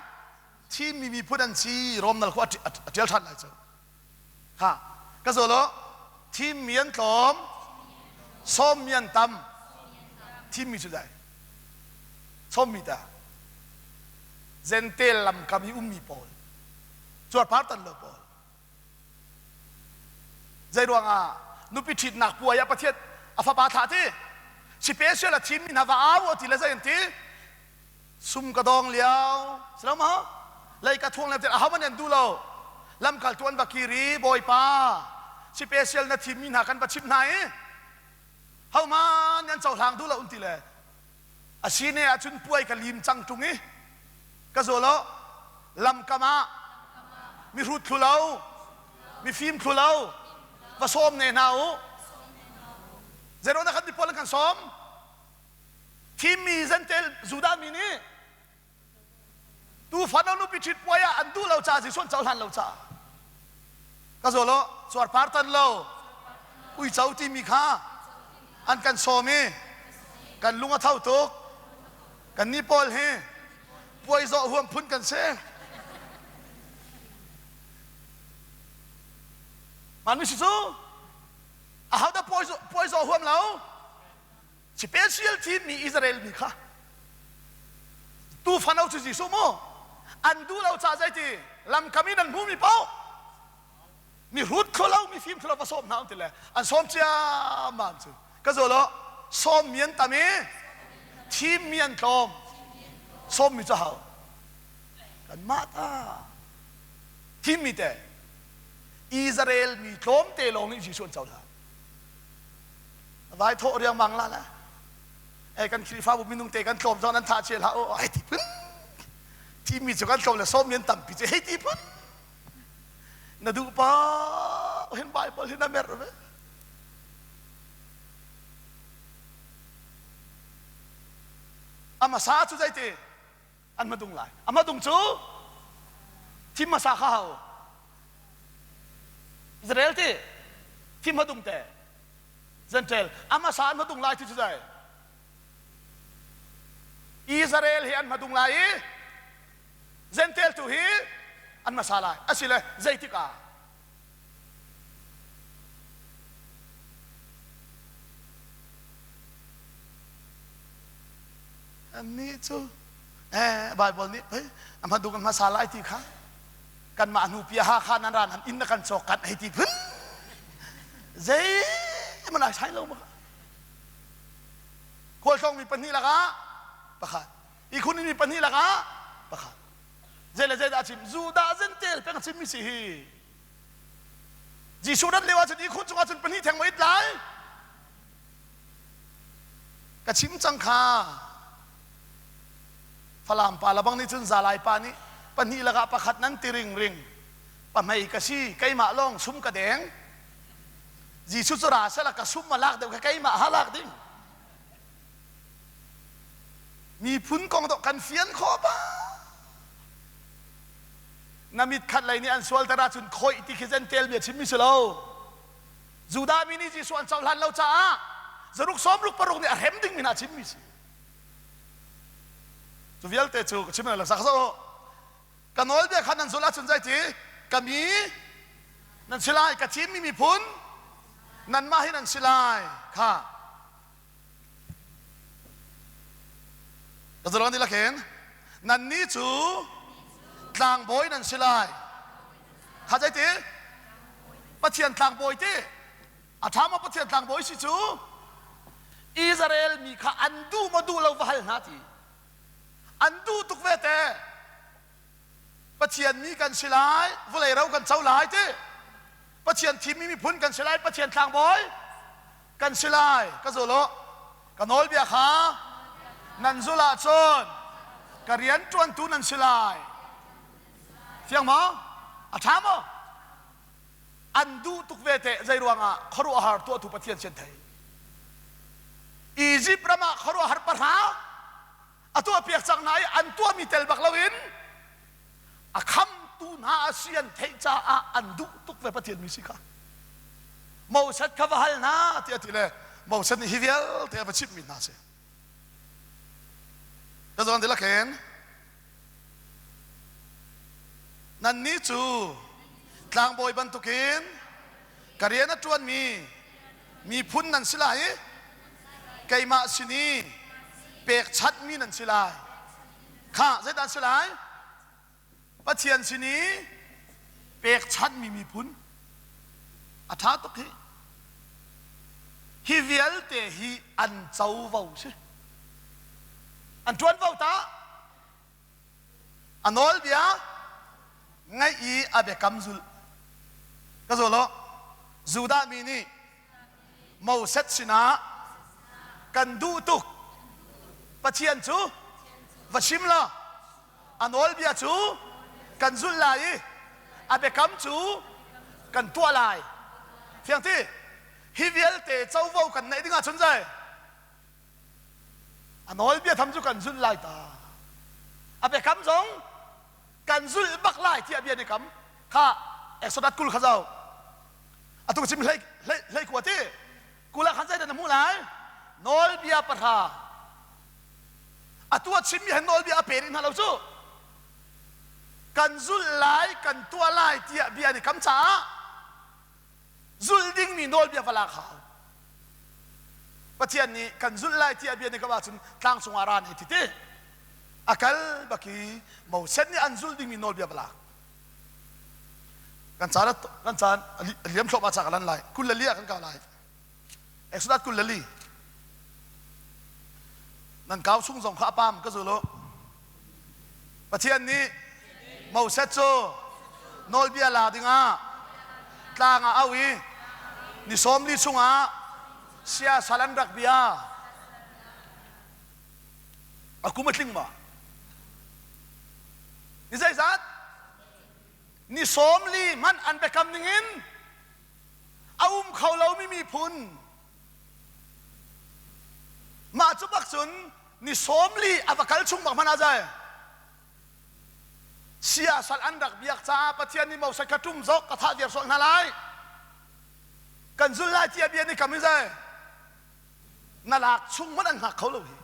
thimmi miphun an si. Rom nal khu a ṭial ṭhan lai cu. Ha, ka zawl u. Thimmi an tlawm. Sawmmi an tam. Thimmi cu dai. Sawmmi ta. Zentel lamkam i ummi pawl. Cuarpar tan lo pawl. Zei ruangah nupi ṭhitnak puai ah Pathian a fapa thlah ti? Special a thimmi hna va au ti le zei an ti? Sum ka dawng lio, si lo maw? Lei ka thuang lio aho man an duh lo. Lamkaltu an va kir i Bawipa, special na thimmi hna kan va chimh hna i hohmanh an cohlang duh lo an ti le a si ne ahcun puai ka lim cang ṭung i ka zawl aw lamkam ah mihrut thlu lo mifim thlu lo va sawm ne hna u zeiruang dah kan mipawl an kan sawm thimmi zentel Judah mi nih Tuufano nupi ṭhit puai ah an duh lo caah Jesuh an cohlan lo caah ka zawl aw cuarpar tan lo uico timi kha an kan sawm i kan lung a tho tuk kan nih pawl hi puai zawh huam phun kan si mah si cu ahodah puai zawh huam lo Special thimmi Israel mi kha tuufano cu Jesuh mu an duh lo caah zeiti lamkam in an hmumi paoh mi hrut thlu lo mi fim thlu lo va sawm hna ti le an sawm ciammam cu ka zawl aw sawmmi an tam i thimmi an tlawm sawmmi cu hau kanmah ta thimmi te Israel mi tlawmte lawng nih Jesuh an cohlan Vai thawh riangmang la la. E kan Khrihfabu minung te kan tlawm zong nan thah chia hlah u. Hei ti phun. Thimi cu kan tlawm le sawm mi an tampi cu hei ti phun. Na duh pa hin Bible hi na merh ve. A hmasa cu zeiti? An hmadung lai. A hmadung cu thim hmasa kha hau. Israel ti thim hmadung te. Gentile a hmasa an hmadung lai ti cu zei Israel hi an hmadung lai i Gentile tu hi an hmasa lai asile zeitik ah Annih cu eh Bible nih pei a hmadung an hmasa lai ti kha kanmah hnu pi Hakha nan ran han inn na kan cawk kan hei ti phun zei man ai sai lo ma khualtlawng mi pahnih lakah pakhat ikhun mi pahnih lakah pakhat zei le zei dah chim Judah zentel peng chim mi si hi Jesuh rat lio ahcun ikhun cungah cun pahnih theng ma it lai Ka chim cang kha. Falam pa labang nih cun Zalai pa nih pahnih lakah pakhat nan ti ringring. Pahmei ka si, keimah lawng sum ka deng. Jesuh cu ra sela ka sum ma lak deuh kha keimah ha lak ding. Miphun kong dawh kan fian khawh ba. Na mit khat lei nih an sualter ahcun khawih ti khi zentel bia chimmi si lo. Judah mi nih Jesuh an cohlan lo caah zaruk sawmruk paruk nih a hrem dingmi hna chimmi si. Cu vialte cu ka chim lo sak zo. Ka nawlbia kha nan zulh ahcun zeiti ka mi nan si lai ka thimmi miphun nanmah hi nan si lai kha Ka zulh an khin nannih cu tlangbawi nan si lai. Kha zeiti? Pathian tlangbawi ti. A ṭha maw Pathian tlangbawi si cu? Israel mi kha an duh maw duh lo va hal hna ti. An duh tuk ve te. Pathian mi kan si lai, vawlei ro kan co lai ti. Pathian thimmi miphun kan si lai, Pathian tlangbawi kan si lai. Ka zul u. Ka nawlbia kha nan zulh ahcun ka rian ṭuantu nan si lai. Fiang maw? A ṭha maw? An duh tuk ve teh zei ruangah khuaruahhar tuahtu Pathian si an thei. Egypt ram ah khuaruahhar pahra a tuahpiak cang hna i an tuahmi tel bak loin a khamtu hna a si an theih caah an duh tuk ve Pathian mi si kha Moses kha va hal hna tiah ti le Moses nih hi vialte a va chimhmi hna si ka zawn ti lakhin nannih cu tlangbawi bantukin ka rian a ṭuanmi miphun nan si lai i. Keimah sin i pekchanhmi nan si lai. Khah, zeidah an si lai? Pathian sin i pekchanhmi miphun. A ṭha tuk hi. Hi vialte hi an covo si. An ṭuanvo ta. A nawlbia ngaih i a biakam zulh. Ka zul u. Judah mi nih Moses sinah kan duh tuk. Pathian cu va chim law a nawlbia cu kan zulh lai i a biakam cu kan tuah lai. Fiang ti? Hi vialte covo kan neih ding ahcun zei? A nawlbia tham cu kan zulh lai ta. A biakam zong kan zulh bak lai tiah bia ni kam. Kha Exodus 20 kha zoh. Atu chim hlei hlei hlei kua ti. Kul ah khan zeidah na hmuh lai? Nawlbia pahra. Atu a chimmi han nawlbia a pe rih hna lo cu. Kan zulh lai, kan tuah lai tiah bia ni kam caah zulh dingmi nawlbia va lak hau. Pathian nih kan zulh lai tiah bia ni kam ahcun tlang cungah ra ne ti ti. A kal baki Moses nih an zulh dingmi nawlbia va lak. Kan caan kan caan a liam thluahmah ca ka lan lai. 24 ah kan kau lai. Exodus 24. Nan kau chung zong kha a pam ka zul u. Pathian nih Moses cu nawlbia la dingah tlang ah auh i ni 40 chungah siasal an rak bia. A kum a tling ma? Ni zeizat? Ni 40 hmanh an biakam ningin a um kho lomi miphun. Mah cu bak cun ni 40 a va kal chung bak hmanh ah zai siasal an rak biak caah Pathian nih Moses kha ṭum zok ka thah viar sual hna lai kan zul lai tiah bia ni kam hi zai na lak chung hmanh an hngak kho lo hi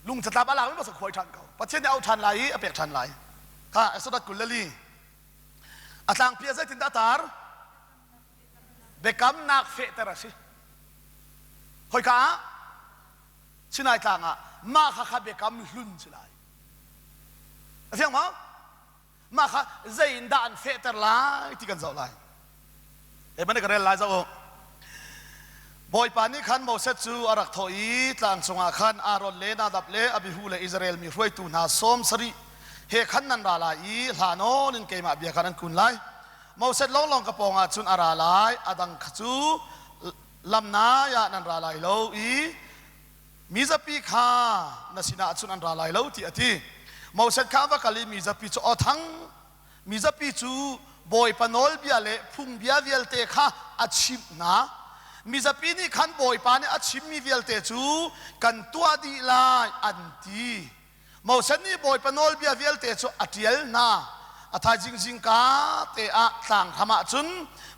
lung catlap a lak mi bak khuai ṭhan ko Pathian nih a auh ṭhan lai i a pek ṭhan lai kha Exodus 24 a tlangpi ah zeitindah a tar biakamnak fehter a si khoika ah Sinai tlang ah mah kha kha biakam hlun si lai. A fiang maw? Mah kha zei in dah an fehter lai ti kan zoh lai. He ban ka rel lai zoh u. Bawipa nih khan Moses cu a rak thawh i tlang cungah khan Aaron le Nadab le Abihu le Israel mi hruaitu hna 70 he khan nan ra lai i hla nawn in keimah bia khan an kun lai. Moses lawnglawng ka pawngah cun a ra lai, a dang kha cu lamnai ah nan ra lai lo i mizapi kha na sinah cun an ra lai lo ti a ti. Moses kha a va kal i mizapi cu aw thang mizapi cu Bawipa nawlbia le phungbia vialte kha a chimh hna. Mizapi nih khan Bawipa nih a chimmi vialte cu kan tuah dih lai an ti. Moses nih Bawipa nawlbia vialte cu a ṭial hna. A thaizing zingka te ah tlang hram ah cun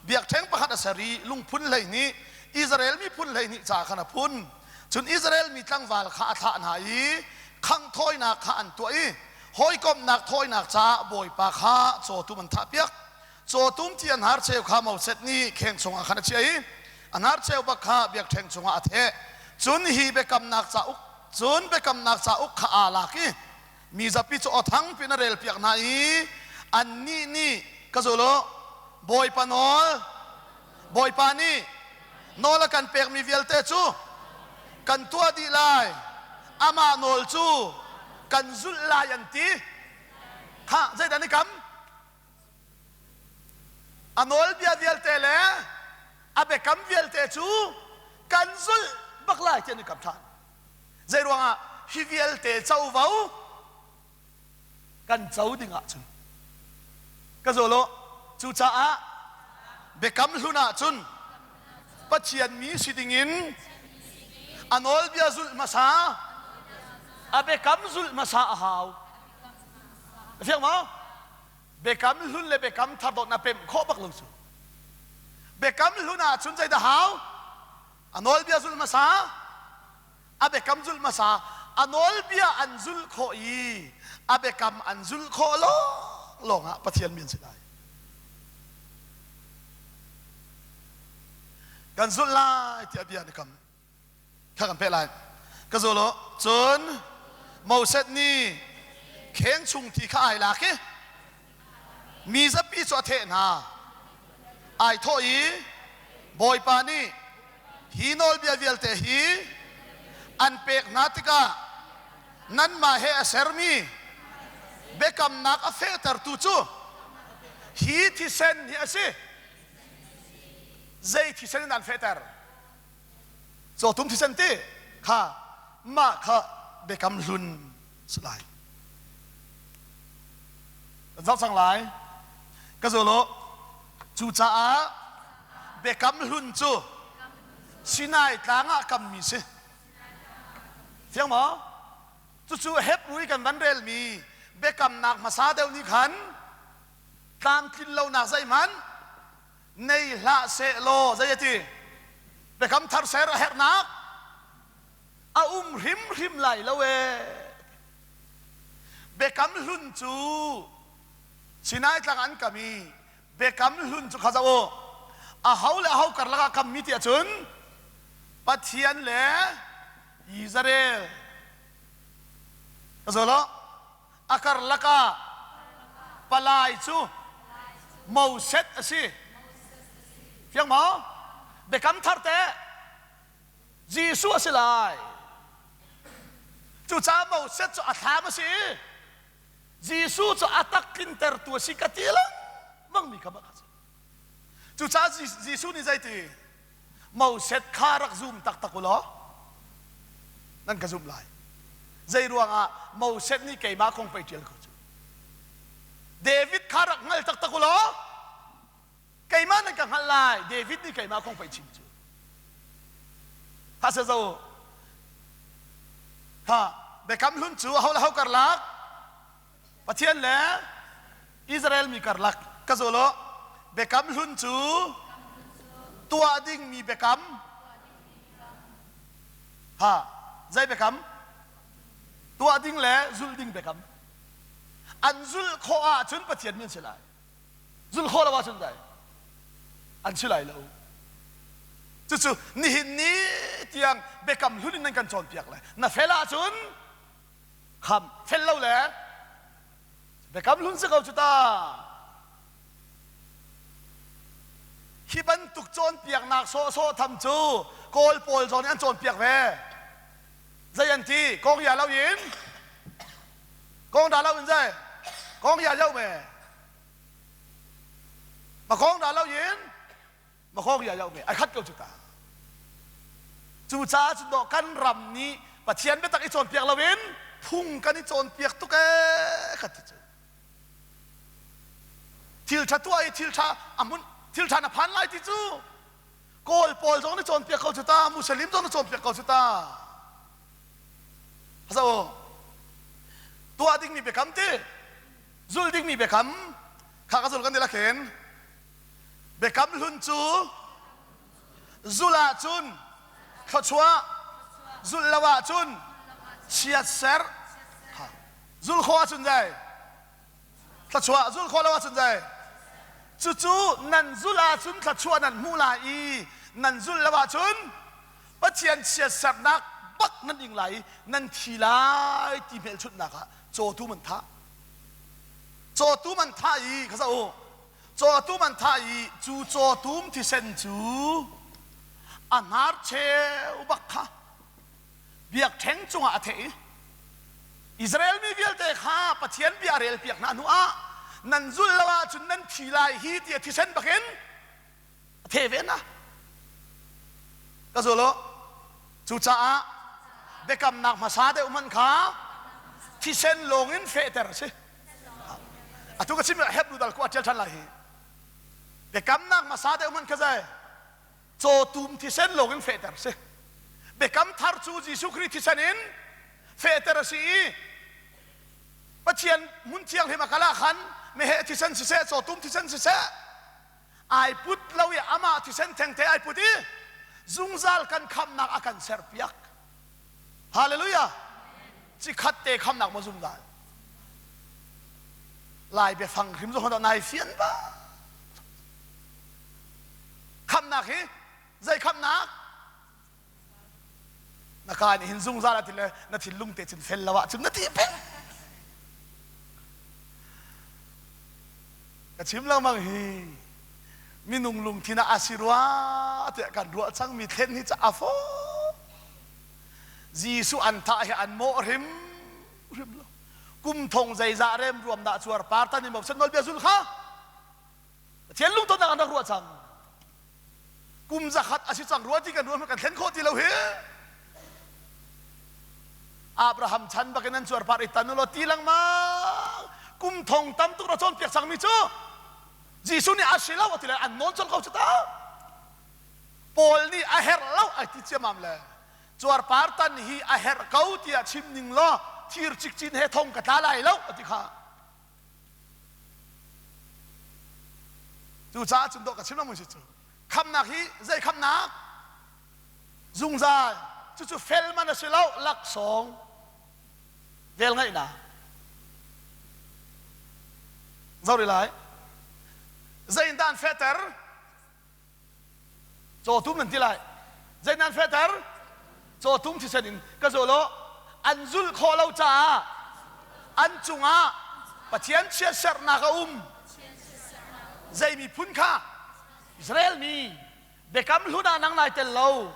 biakṭheng pakhat a ser i lungphun 12 Israel miphun 12 ca khan a phun. Cun Israel mi tlangval kha a thlah hna i khangh thawinak kha an tuah i hawikomhnak thawinak caah Bawipa kha cawtum an thahpiak. Cawtum ti a hnarcheu kha Moses nih kheng chungah khan a chiah i a hnarcheu bak kha biakṭheng chungah a theh. Cun hi biakamnak cauk Cun biakamnak cauk kha aa lak i mi zapi cu aw thangpi in a relpiak hna i annih nih ka zul u Bawipa nawl Bawipa nih nawl a kan pekmi vialte cu kan tuah dih lai amah nawl cu kan zulh lai an ti khah zeidah an i kam A nawlbia vialte le a biakam vialte cu kan zulh bak lai ti an i kam ṭhan. Zei ruangah hi vialte covo kan co ding ahcun ka zawl u. Cucaah biakam hlun ahcun Pathian mi si dingin a nawlbia zulh hmasa, a biakam zulh hmasa a hau. A fiang maw? Biakam hlun le biakam thar dawt na pemh khawh bak lo cu. Biakam hlun ah cun zeidah hau? A nawlbia zulh hmasa, a biakam zulh hmasa, a nawlbia an zulh khawh i a biakam an zulh khawh lawng ah Pathian mi an si lai. Kan zulh lai tiah bia an i kam. Kha kan peh lai. Ka zul u. Cun Moses nih kheng chung thi kha ai lak i mi zapi cu a theh hna. Ai thawh i Bawipa nih hi nawlbia vialte hi an pek hna tikah nanmah he a sermi biakamnak a fehtertu cu hi thisen hi a si. Zei thisen in an fehter? Cawtum thisen ti kha mah kha biakam hlun si lai. Kan zoh cang lai. Ka zul u. Cucaah biakam hlun cu Sinai tlang ah kammi si. Fiang maw? Cucu Hebrew i kan van relmi biakamnak hmasa deuh nih khan tlamtlin lonak zeihmanh nei hlah seh law zei a ti biakam thar ser a herhnak a um hrimhrim lai lo ee biakam hlun cu Sinai tlang an kam i biakam hlun cu kha zoh u a ho le a ho karlak ah kammi ti ahcun Pathian le Israel ka zaw lo a karlak ah palai cu Moses a si. Fiang maw? Biakam thar teh Jesuh a si lai. Cucaah Moses cu a thlam a si i Jesuh cu a tak tlintertu a si ka ti lengmang mi kha bak a si. Cucaah Jesuh nih zeiti Moses kha rak zum taktak u law nan ka zumh lai. Zei ruangah Moses nih keimah kong pei ṭial ko cu. David kha rak hngal taktak u law keimah nan ka hngalh lai. David nih keimah kong pei chim cu. Kha se zo kha Biakam hlun cu aho le ho karlak Pathian le Israel mi karlak ka zul u. Biakam hlun cu tuah dingmi biakam ha zei biakam tuah ding le zulh ding biakam an zulh khawh ahcun Pathian mi an si lai zulh khawh lo ahcun dai an si lai lo cucu nihin ni tiang biakam hlun in nan kan cawnpiak le na fel ahcun kham fel lo le biakam hlun si ko cu ta hi bantuk cawnpiaknak sawhsawh tham cu kawl pawl zong nih an cawnpiak ve zei an ti kong ya lo in kong da lo in zei kong ya lo me ma kong da lo in Makhawng ya yau me ai khat ko cu ta. Cucaah cun dawh kan ram nih Pathian biatak i cawnpiak loin phung kan i cawnpiak tuk ee khat ti cu. Thil ṭha tuah i thil ṭha a hmun thil ṭha na phan lai ti cu Kawl pawl zong nih cawnpiak ko cu ta Muslim zong nih cawnpiak ko cu ta. So tuah dingmi biakam ti zul dingmi biakam kha ka zul kan ti la khen Biakam hlun cu zulh ahcun thluachuah, zulh lo ahcun chiatserh. Zulh khawh ahcun zei? Thluachuah. Zulh khawh lo ahcun zei? Cucu nan zulh ahcun thluachuah nan hmuh lai i nan zulh lo ahcun Pathian chiatserhnak bak nan ing lai i nan thi lai ti hmelchunhnak ah cawtum an thah. Cawtum an thah i kha zoh u. Cawtum an thah i cu cawtum thisen cu a hnarcheu bak kha biakṭheng cungah a theh i Israel mi vialte kha Pathian bia a relpiak hna hnuah nan zulh lo ahcun nan thi lai hi ti a thisen bakin a theh ve na. Ka zul u. Cucaah biakamnak hmasa deuh hmanh kha thisen lawng in fehter a si. Atu ka chim Hebrew dal ku a ṭial ṭhan lai hi. Biakamnak hmasa deuh hmanh kha zei cawtum thisen lawng in fehter a si. Biakam thar cu Jesuh Khrih thisen in fehter a si i Pathian hmun thianghlim a kal ah khan meheh thisen siseh cawtum thisen siseh ai put lo i amah thisen thengte ai put i zungzal kan khamnak a kan serpiak. Hallelujah! Cikhat te khamnak maw zungzal? Lai biafang hrim zong nai fian ba. Khamnak hi zei khamnak? Na ka nih hin zungzal a ti le na thinlung te cun fel lo ahcun na ti peng. Ka chim lengmang hi minung lungthin ah a si rua tiah kan ruah cangmi thlen hi ca a faw. Jesuh an thah hi an mawh hrim hrim lo. Kum thong zeizah rem ruam dah cuar par tan in bochan nawlbia zul kha Pathian lungtonnak an rak ruah cang. Kum zakhat a si cang rua ti kan ruah kan thlen khawh ti lo hi. Abraham chan bakin an cuarpar i tan ulaw ti lengmang kum thong tam tuk ra cawnpiak cangmi cu Jesuh nih a si lo a ti le an nawn colh ko cu ta. Paul nih a herh lo ai ti ciamam le cuarpar tan hi a herh ko tiah chim ning law thir cikcin he thong ka tla lai lo a ti kha. Cucaah cun dawh ka chim lengmang si cu. Khamnak hi zei khamnak? Zungzal. Cucu fel man a si lo, laksawng. Vel ngaihnak. Zoh rih lai. Zei in dah an fehter? Cawtum nan ti lai. Zei nan fehter? Cawtum thisen in ka zawl aw. An zulh khawh lo caah an cungah Pathian chiatserhnak a um. Zei miphun kha? Israel mi. Biakam hlun ah nang nai tel lo.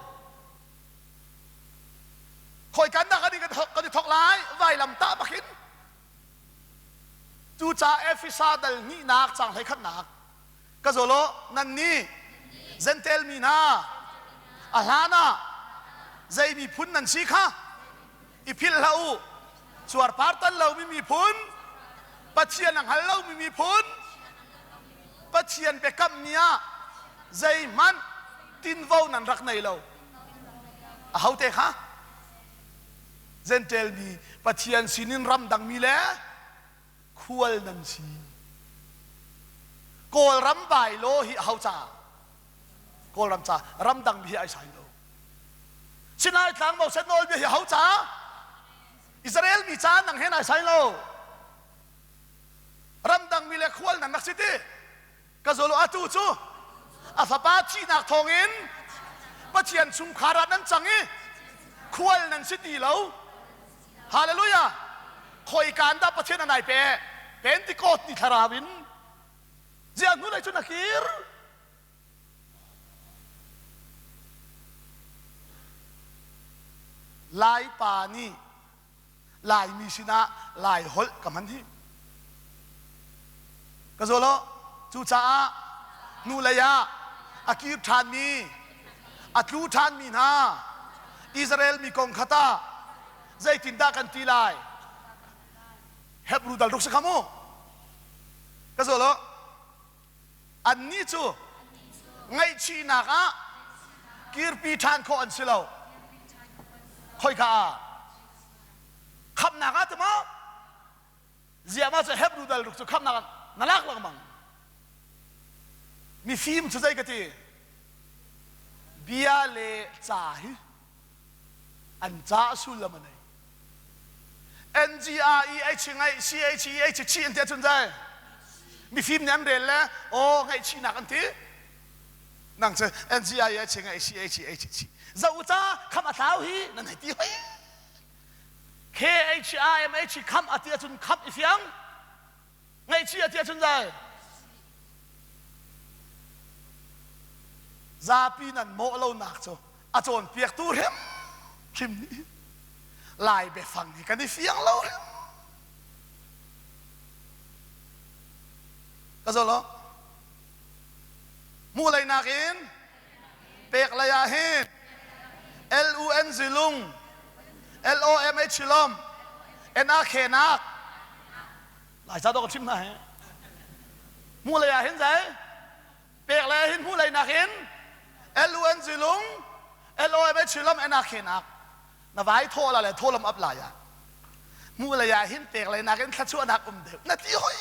Khoi kan dah kan i kan i thok lai? Vailam tah bakin. Cucaah Efesa dal hnihnak cang hlei khatnak Ka zawl aw, nan nih Jentail mi hna a hlan ah zei miphun nan si kha i philh hlah u. Cuarpar tan lomi miphun, Pathian a hngal lomi miphun, Pathian biakammi ah zeihmanh tinvo nan rak nei lo. Ahote kha? Jentail mi Pathian sinin ramdangmi le khual nan si. Kawlram bylaw hi aho ca? Kawlram ca ramdang hi ai sai lo. Sinai tlang Moses nawlbia hi aho ca? Israel mi ca nang he nai sai lo. Ramdang mi le khual nan rak si ti. Ka zolo atu cu a fapa thihnak thawngin Pathian chungkhar ah nan cang i khual nan si ti lo. Hallelujah! Khoikaan dah Pathian a nai pe? Pentecost ni thlarau in ziah hnu lei cun a kir. Laipa nih Laimi sinah Lai holh ka hman hi. Ka zawl aw. Cucaah hnulei ah a kir ṭhanmi, a tlu ṭhanmi hna Israel mi kong kha tah zeitindah kan ti lai? Hebru dal ruk si kha mu. Ka zawl aw. Annih cu ngaihchihnak ah kirpi ṭhan khawh an si lo. Khoika ah? Khamhnak ah ti maw? Ziah mah cu Hebru dal ruk cu khamhnak ah na lak lengmang. Mifim cu zei ka ti? Bia le ca hi an ca sullam a nei. N G R E H ngaih C H E H chi an ti ahcun zai mifim nih an rel le aw ngaihchihnak an ti nang cu N G R E H ngaih C H E H chi zo ca kham a thlau hi nan hei ti hoi K H I M H kham a ti ahcun kham i fiang Ngaihchih a ti ahcun zai zapi nan mawh lonak cu a cawnpiaktu hrim hrim nih Lai biafang hi kan i fiang lo hrim. Ka zolo hmuh lei nakin pek lei ah hin L U N Z lung L O M H lom N A K nak Lai ca dawh ka chim hna he. Hmuh lei ah hin zai pek lei ah hin hmuh lei nak in L-U-N zilung L-O-M-H lam N-A-K nak na vai thaw la le thaw lam up lai ah hmuh lei ah hin pek lei nak in thluachuahnak um deuh na ti hoi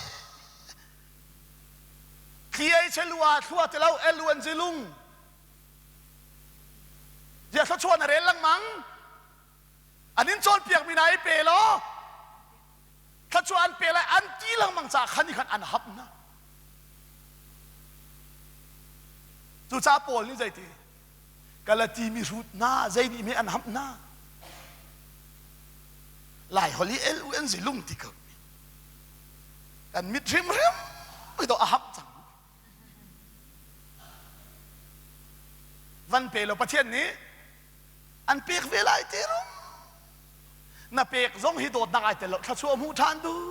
thli ei che lua thlua ti lo L-U-N zilung zia thluachuah na rel lengmang an in cawnpiakmi na i pe law thluachuah an pe lai an ti lengmang caah khan khan an hap hna cucaah Paul nih zeiti Galati mi hrut hna zei nih hme an hamh hna. Lai holh i L U N Z lung ti ko. Kan mit hrimhrim do a hamh cang. Van pe lo Pathian nih an pek ve lai ti rum. Na pek zong hi dawtnak ai tel lo thluachuah hmuh ṭhan duh.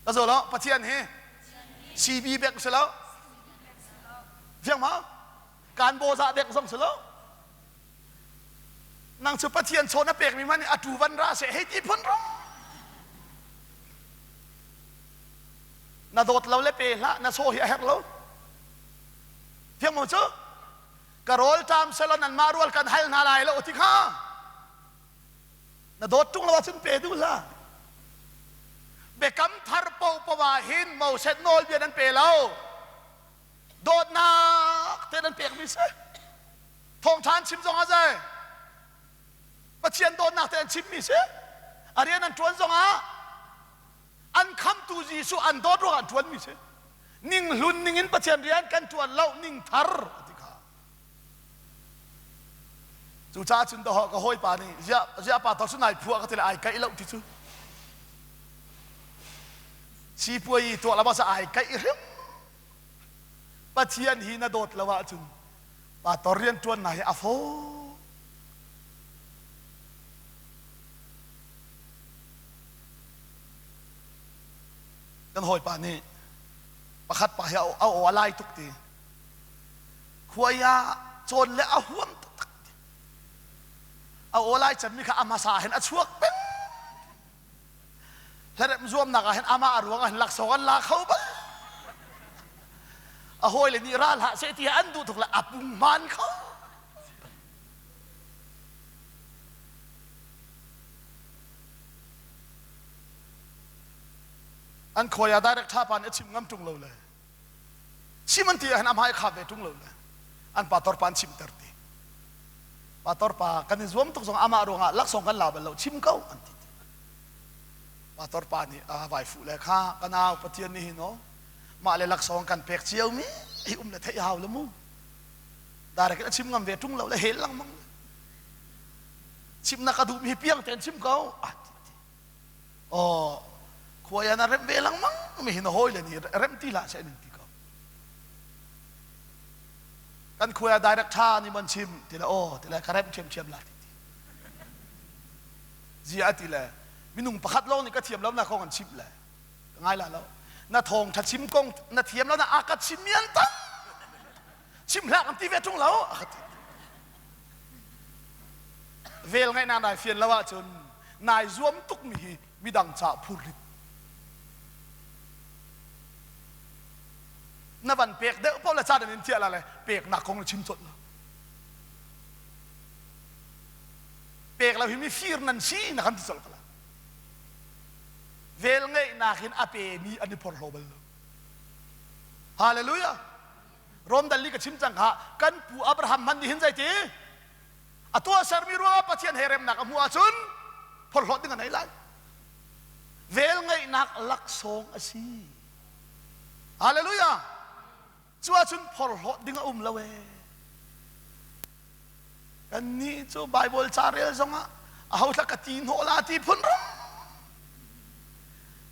Ka zo lo Pathian hi CB bek si lo. Fiang ma? Kan bawzah bek zong si lo. Nang cu Pathian chaw na pekmi man nih a tu van ra seh hei ti phun ro. Na dawt lo le pe hlah na saw hi a herh lo. Fiang maw cu? Ka rawl ṭam selaw nanmah rual kan hal hna lai lo ti kha. Na dawt ṭung lo ahcun pe duh hlah. Biakam thar paohpaoh ah hin Moses nawlbia nan pe lo. Dawtnak te nan pekmi si. Thawngṭha an chim zong ah zei? Pathian dawtnak te an chimmi si. A rian an ṭuan zong ah an khamtu Jesuh an dawt ruangah an ṭuanmi si. Ning hlun ning in Pathian rian kan ṭuan lo, ning thar a ti kha. Cucaah cun ka hawipa nih ziah ziah pa tor cu nai phuah ka ti le ai kaih lo ti cu. Sipuai tuah la sa ai kaih hrim. Pathian hi na dawt lo ahcun pastor rian ṭuan na hi a fawi. Kan hawipa nih pakhat pa hi a aw a lai tuk ti. Khuai ah cawn le a huam taktak ti. A aw lai cemmi kha a hmasa hin a chuak peng. Hlaremh zuamnak ah hin amah a ruang ah hin laksawng an la kho bal. A hawile nih ral hlah seh ti an duh tuk le a punghman kho. An khawi ah direct tha pa nih a chim ngam ṭung lo le chim an ti ah hin a hmai a khap ve ṭung lo le an pastor pa an chimter ti. Pastor pa kan i zuam tuk zong amah ruangah laksawng kan la bal lo chim ko an ti. Pastor pa nih a vai fuh le kha ka nau Pathian nih hin aw mah le laksawng kan pek cio mi hi um le theih hau le mu. Direct in a chim ngam ve ṭung lo le hel lengmang. Chim na ka duh mi hi piang tein chim ko. Ah, ti ti. Aw khuai ah na remh ve lengmang mi hi na hawile nih remh ti hlah seh an in ti ko. Kan khuai ah direct ṭha nih man chim ti le aw ti le ka remh ṭhiamṭhiam la ti ti. Zia ti le minung pakhat lawng nih ka thiam lo na kong an chimh le ka ngai la lo. Na thawng ṭha chim kong na thiam lo na a ka chim mi an tam. Chim hlah kan ti ve ṭung lo a ka ti. Vel ngaihnak nai fian lo ahcun nai zuam tukmi hi midang caah phurrit. Na van pek deuh paoh le caan an in thiah la le peknak kong na chim colh lo. Pek lo hi mifir nan si na kan ti colh ko la. Vel ngeihnak in a pemi an i phorhlaw bal lo. Hallelujah. Rom dal li ka chim cang kha kan pu Abraham hman nih hin zeiti a tuahsermi ruangah Pathian he remnak a hmuh ahcun phorhlawt ding a nei lai. Vel ngeihnak laksawng a si. Hallelujah. Cu ahcun phorhlawt ding a um lo ee. Kannih cu Bible ca rel zongah aho hla ka ti hnawh la ti phun ram.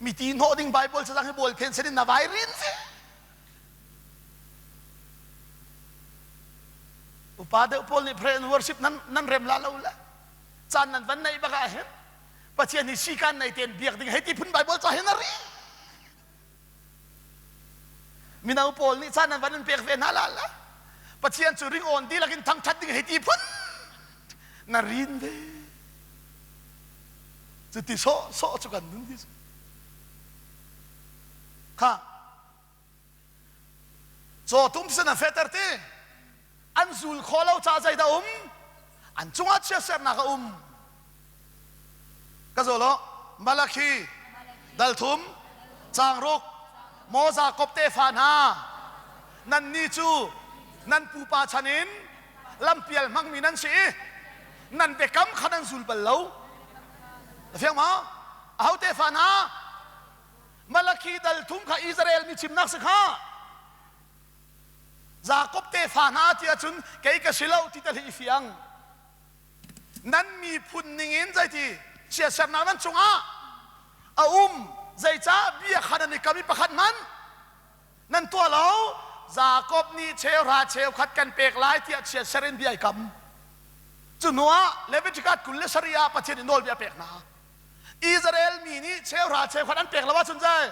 Mi ti hnawh ding Bible cazang hi bawl phen sen in na vai rin ve. Upa deuh pawl nih prayer and worship nan nan rem la lo le caan nan van neih bak ah hin Pathian hi sikan nei ten biak ding hei ti phun Bible ca hin a ri. Mino pawl nih caan nan van in pek ve hna la la. Pathian cu ringawn dihlak in thangthat ding hei ti phun na rin ve. Cuti sawh sawh cu kan nun hi. Kha Cawtum sin a feter ti an zul khawh lo caah zeidah um an cungah chiatsernak a um ka zawl aw Malakhi dal thum caang ruk maw Jakob tefa hna nannih cu nan pupa chan in lampial hmangmi nan si i nan biakam kha nan zul bal lo na fiang maw aho tefa hna Malakhi dal thum kha Israel mi chimnak si kha. Jakob tefa hna ti ahcun kei ka si lo ti tal hi i fiang. Nan miphun ningin zeiti chiatsernak nan cungah a um, zeicah bia kha nan i kam i pakhat hmanh nan tuah lo? Jakob nih cheuhra cheukhat kan pek lai tiah chiatser in bia i kam. Cu hnuah Leviticus 27 ah Pathian nih nawlbia a pek hna. Israel mi nih cheuhra cheukhat an pek lo ahcun zei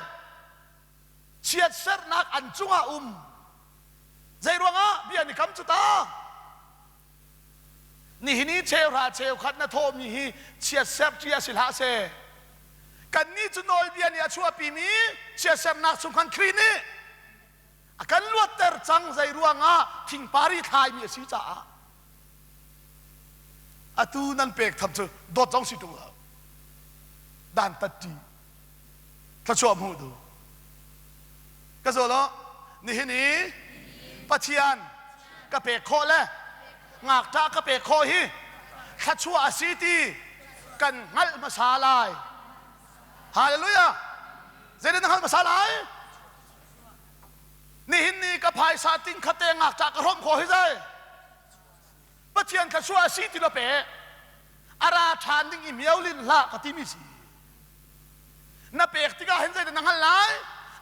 chiatserhnak an cungah um. Zei ruangah bia an i kam cu ta? Nihin i cheuhra cheukhat na thawhmi hi chiatserh ṭi a si hlah seh. Kannih cu nawlbia nih a chuahpimi chiatserhnak chung khan Khrih nih a kan luatter cang, zei ruangah thingpar i thlaimi a si caah. Atu nan pek tham cu dawt zong si ṭung lo. Dantat ṭi. Thluachuah hmuh duh. Ka zawl aw, nihin i Pathian ka pek khawh le ngakṭah ka pek khawh hi thluachuah a si ti kan hngalh hmasa lai. Hallelujah! Zeitin na hngalh hmasa lai? Nihin ni ka phaisa ting khat te ngakṭah ka hrawmh khawh hi zei? Pathian thluachuah a si ti lo pe. A ra ṭhan ding i miau lin hlah ka timi si. Na pek tikah hin zeidah na hngalh lai?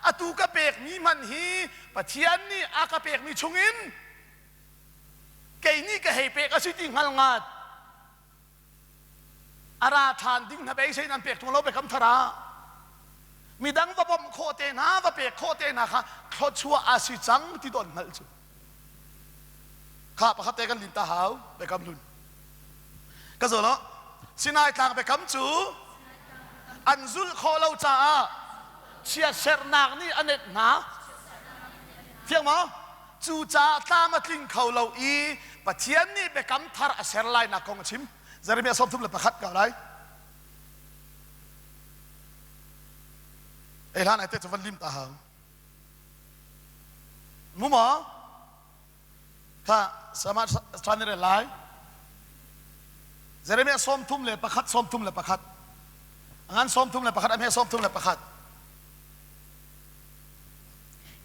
Atu ka pekmi hmanh hi Pathian nih a ka pekmi chungin kei nih ka hei pek a si ti hngal ngat. A ra ṭhan ding hna beisei nan pek ṭung lo biakam thar ah. Midang va bawmh khawh te hna, va pek khawh te hna kha thluachuah a si cang ti don hngalh cu. Kha pakhat te kan lim ta hau biakam hlun. Ka zawl ah Sinai tlang biakam cu an zulh khawh lo caah chiatserhnak nih a nenh hna. Fiang maw? Cucaah tlam a tling kho lo i Pathian nih biakam thar a ser lainak kong a chim. Jeremiah 31 ka lai. Ei hlan ai te cu van lim ta hau. Mu maw? Kha sama ṭhan i rel lai. Jeremiah 31, 31. A ngan 31, a hme 31.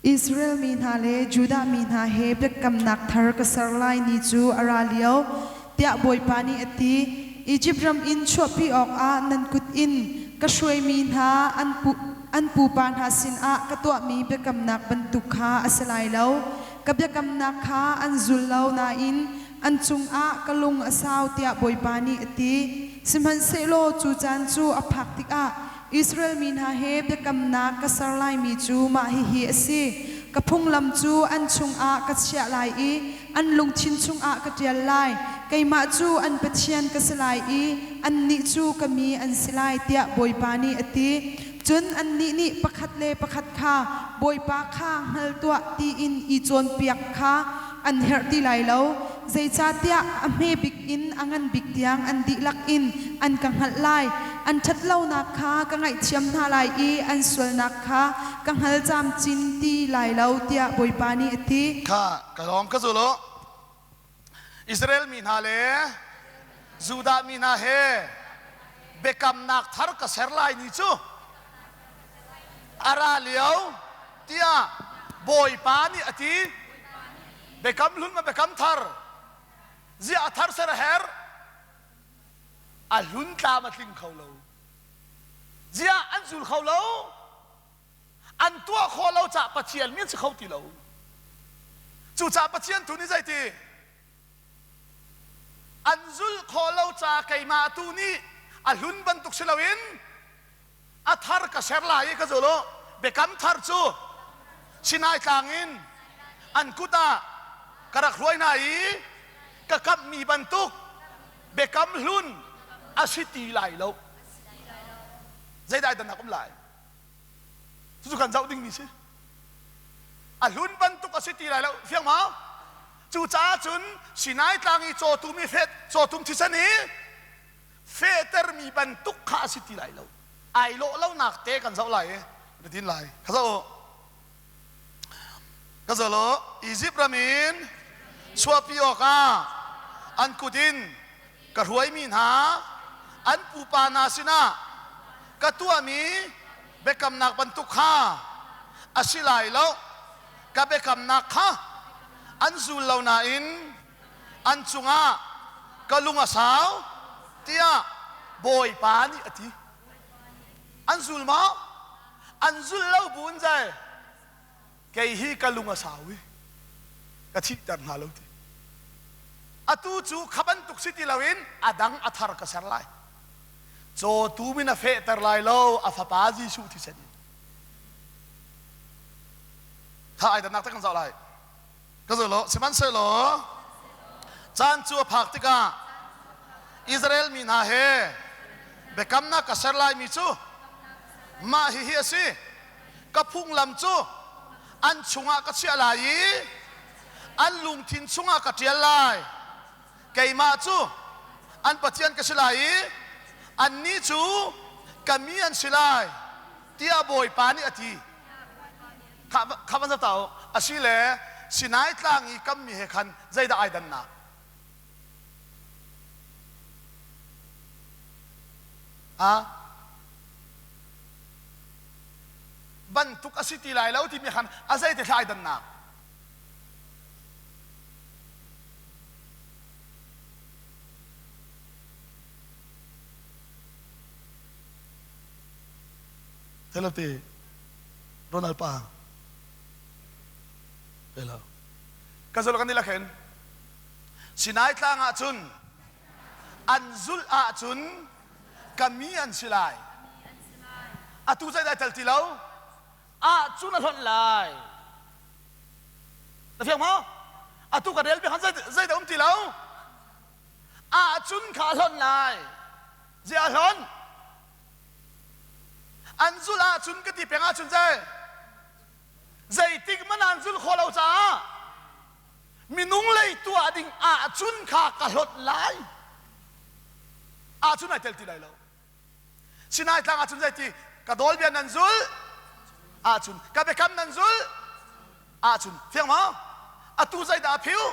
Israel mi hna le Judah mi hna he biakamnak thar ka ser lai ni cu a ra lio, tiah Bawipa nih a ti. Izipt ram in chuahpi awkah nan kut in ka hruaimi hna an, pu, an pupa hna sinah ka tuahmi biakamnak bantuk kha a si lai lo. Ka biakamnak kha an zul lo nain an cungah ka lung a sau tiah Bawipa nih a ti. Sihmanhsehlaw cu caan cu a phak tikah Israel mi hna he biakamnak ka ser laimi cu mah hihi a si. Ka phunglam cu an chungah ka chiah lai i an lungthin chungah ka ṭial lai. Keimah cu an Pathian ka si lai i annih cu ka mi an si lai, tiah Bawipa nih a ti. Cun annih nih pakhat le pakhat kha, Bawipa kha hngal tuah, tiin i cawnpiak kha an herh ti lai lo, zeicahtiah a hme bik in a ngan bik tiang an dihlak in an ka hngalh lai. An ṭhatlonak kha ka ngaihthiam hna lai i an sualnak kha ka hngal camcin ti lai lo, tiah Bawipa nih a ti. Kha ka lawm ka zul u. Israel mi hna le Judah mi hna he biakamnak thar ka ser lai ni cu a ra lio tiah Bawipa nih a ti. Biakam hlun ma biakam thar? Ziah a thar ser a herh? A hlun tlam a tling kho lo. Ziah an zul kho lo? An tuah khawh lo caah Pathian min si kho ti lo. Cucaah Pathian tu nih zeiti? An zulh khawh lo caah keimah tu nih a hlun bantuk si loin a thar ka ser lai i ka zul u. Biakam thar cu Sinai tlang in an kut ah ka rak hruai hna i ka kamhmi bantuk biakam hlun a si ti lai lo. Zeidah dannak um lai? Cucu kan zoh dingmi si. A hlun bantuk a si ti lai lo. Fiang ma? Cucaah cun Sinai tlang i cawtum i fet cawtum thisen i fehtermi bantuk kha a si ti lai lo. Ai lawh lonak te kan zoh lai i na din lai. Ka zoh u. Ka zoh lo. Izipt ram in chuahpi awkah an kut in ka hruaimi hna an pupa hna sinah ka tuahmi biakamnak bantuk kha a si lai lo. Ka biakamnak kha an zul lo nain an cungah ka lung a sau. Tiah Bawipa nih a ti. An zul maw? An zul lo bu in zai kei hi ka lung a sau i ka thihter hna lo ti. Atu cu kha bantuk si ti loin a dang a thar ka ser lai. Cawtu min a fehter lai lo a fapa Jesuh thisen in. Tha ai dannak te kan zoh lai. Ka zoh lo sihmanhsehlaw caan cu a phak tikah Israel mi hna he biakamnak ka ser laimi cu mah hihi a si. Ka phunglam cu an chungah ka chiah lai i an lungthin chungah ka ṭial lai. Keimah cu an Pathian ka si lai i annih cu ka mi an si lai, tiah Bawipa nih a ti. Kha van zoh ta u. Asile Sinai tlang i kammi he khan zeidah ai dannak? Ha? Bantuk a si ti lai lo timi khan a zeiti thla ai dannak? Thelate Ronald pa Hello. Ka zul kan i lakhen Sinai tlang ah cun an zulh ahcun ka mi an si lai. Atu zeidah tel ti lo? Ahcun a hlonh lai. Na fiang maw? Atu ka rel bia khan zeidah um ti lo? Ahcun kha a hlonh lai. Ziah a hlonh? An zulh ahcun ka ti peng ahcun zei? Zeitik hmanh an zulh khawh lo caah minung lei tuah ding ahcun kha ka hlawt lai. Ahcun ai tel ti lai lo. Sinai tlang ahcun zeiti ka dawl bia nan zulh ahcun ka biakam nan zulh ahcun fiang maw? Atu zeidah a phiu?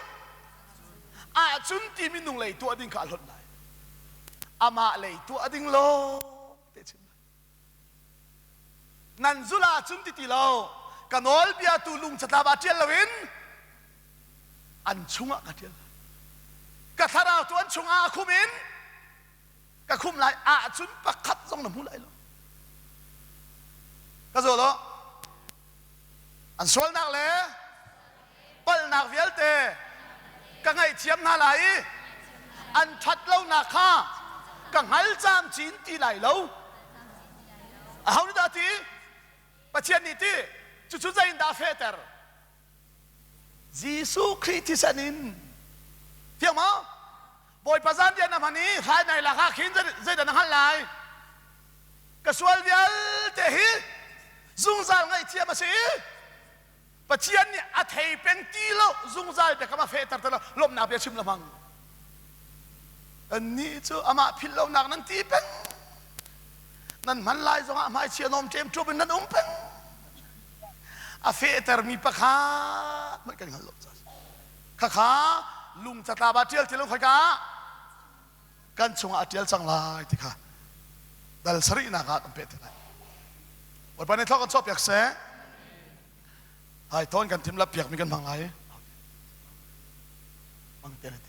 Ahcun ti minung lei tuah ding kha a hlonh lai. Amah lei tuah ding lawng te chim lai. Nan zulh ahcun ti ti lo ka nawlbia tu lung catlap ah ṭial loin an chungah ka ṭial lai. Ka thlarau tu an chungah a khum in ka khum lai ahcun pakhat zong na hmu lai lo. Ka zawl aw. An sualnak le palhnak vialte ka ngaihthiam hna lai i an ṭhat lonak kha ka hngal camcin ti lai lo. Aho nih dah ti? Pathian nih ti. Cucu zeiindah a fehter? Jesuh Khrih thisen in. Fiang maw? Bawipa zanriah na hman i hrai nai lak ah khin zeidah na hngalh lai? Ka sual vialte hi zungzal ngaihthiam a si i Pathian nih a thei peng ti lo zungzal biakam a fehter ti lo lawmhnak bia chim la hmang. Annih cu amah philh lonak nan ti peng. Nan hman lai zongah hmaichia nawm ṭemṭuam in nan um peng. A fehtermi pakhat hmanh kan hngal lo. Khakha lung catlap ah ṭial ti lo khoika kan chungah a ṭial cang lai ti kha dal sarihnak ah kan peh te lai. Bawipa nih thawk kan chuahpiak seh. Hai thawn kan thim lap piakmi kan hmang lai.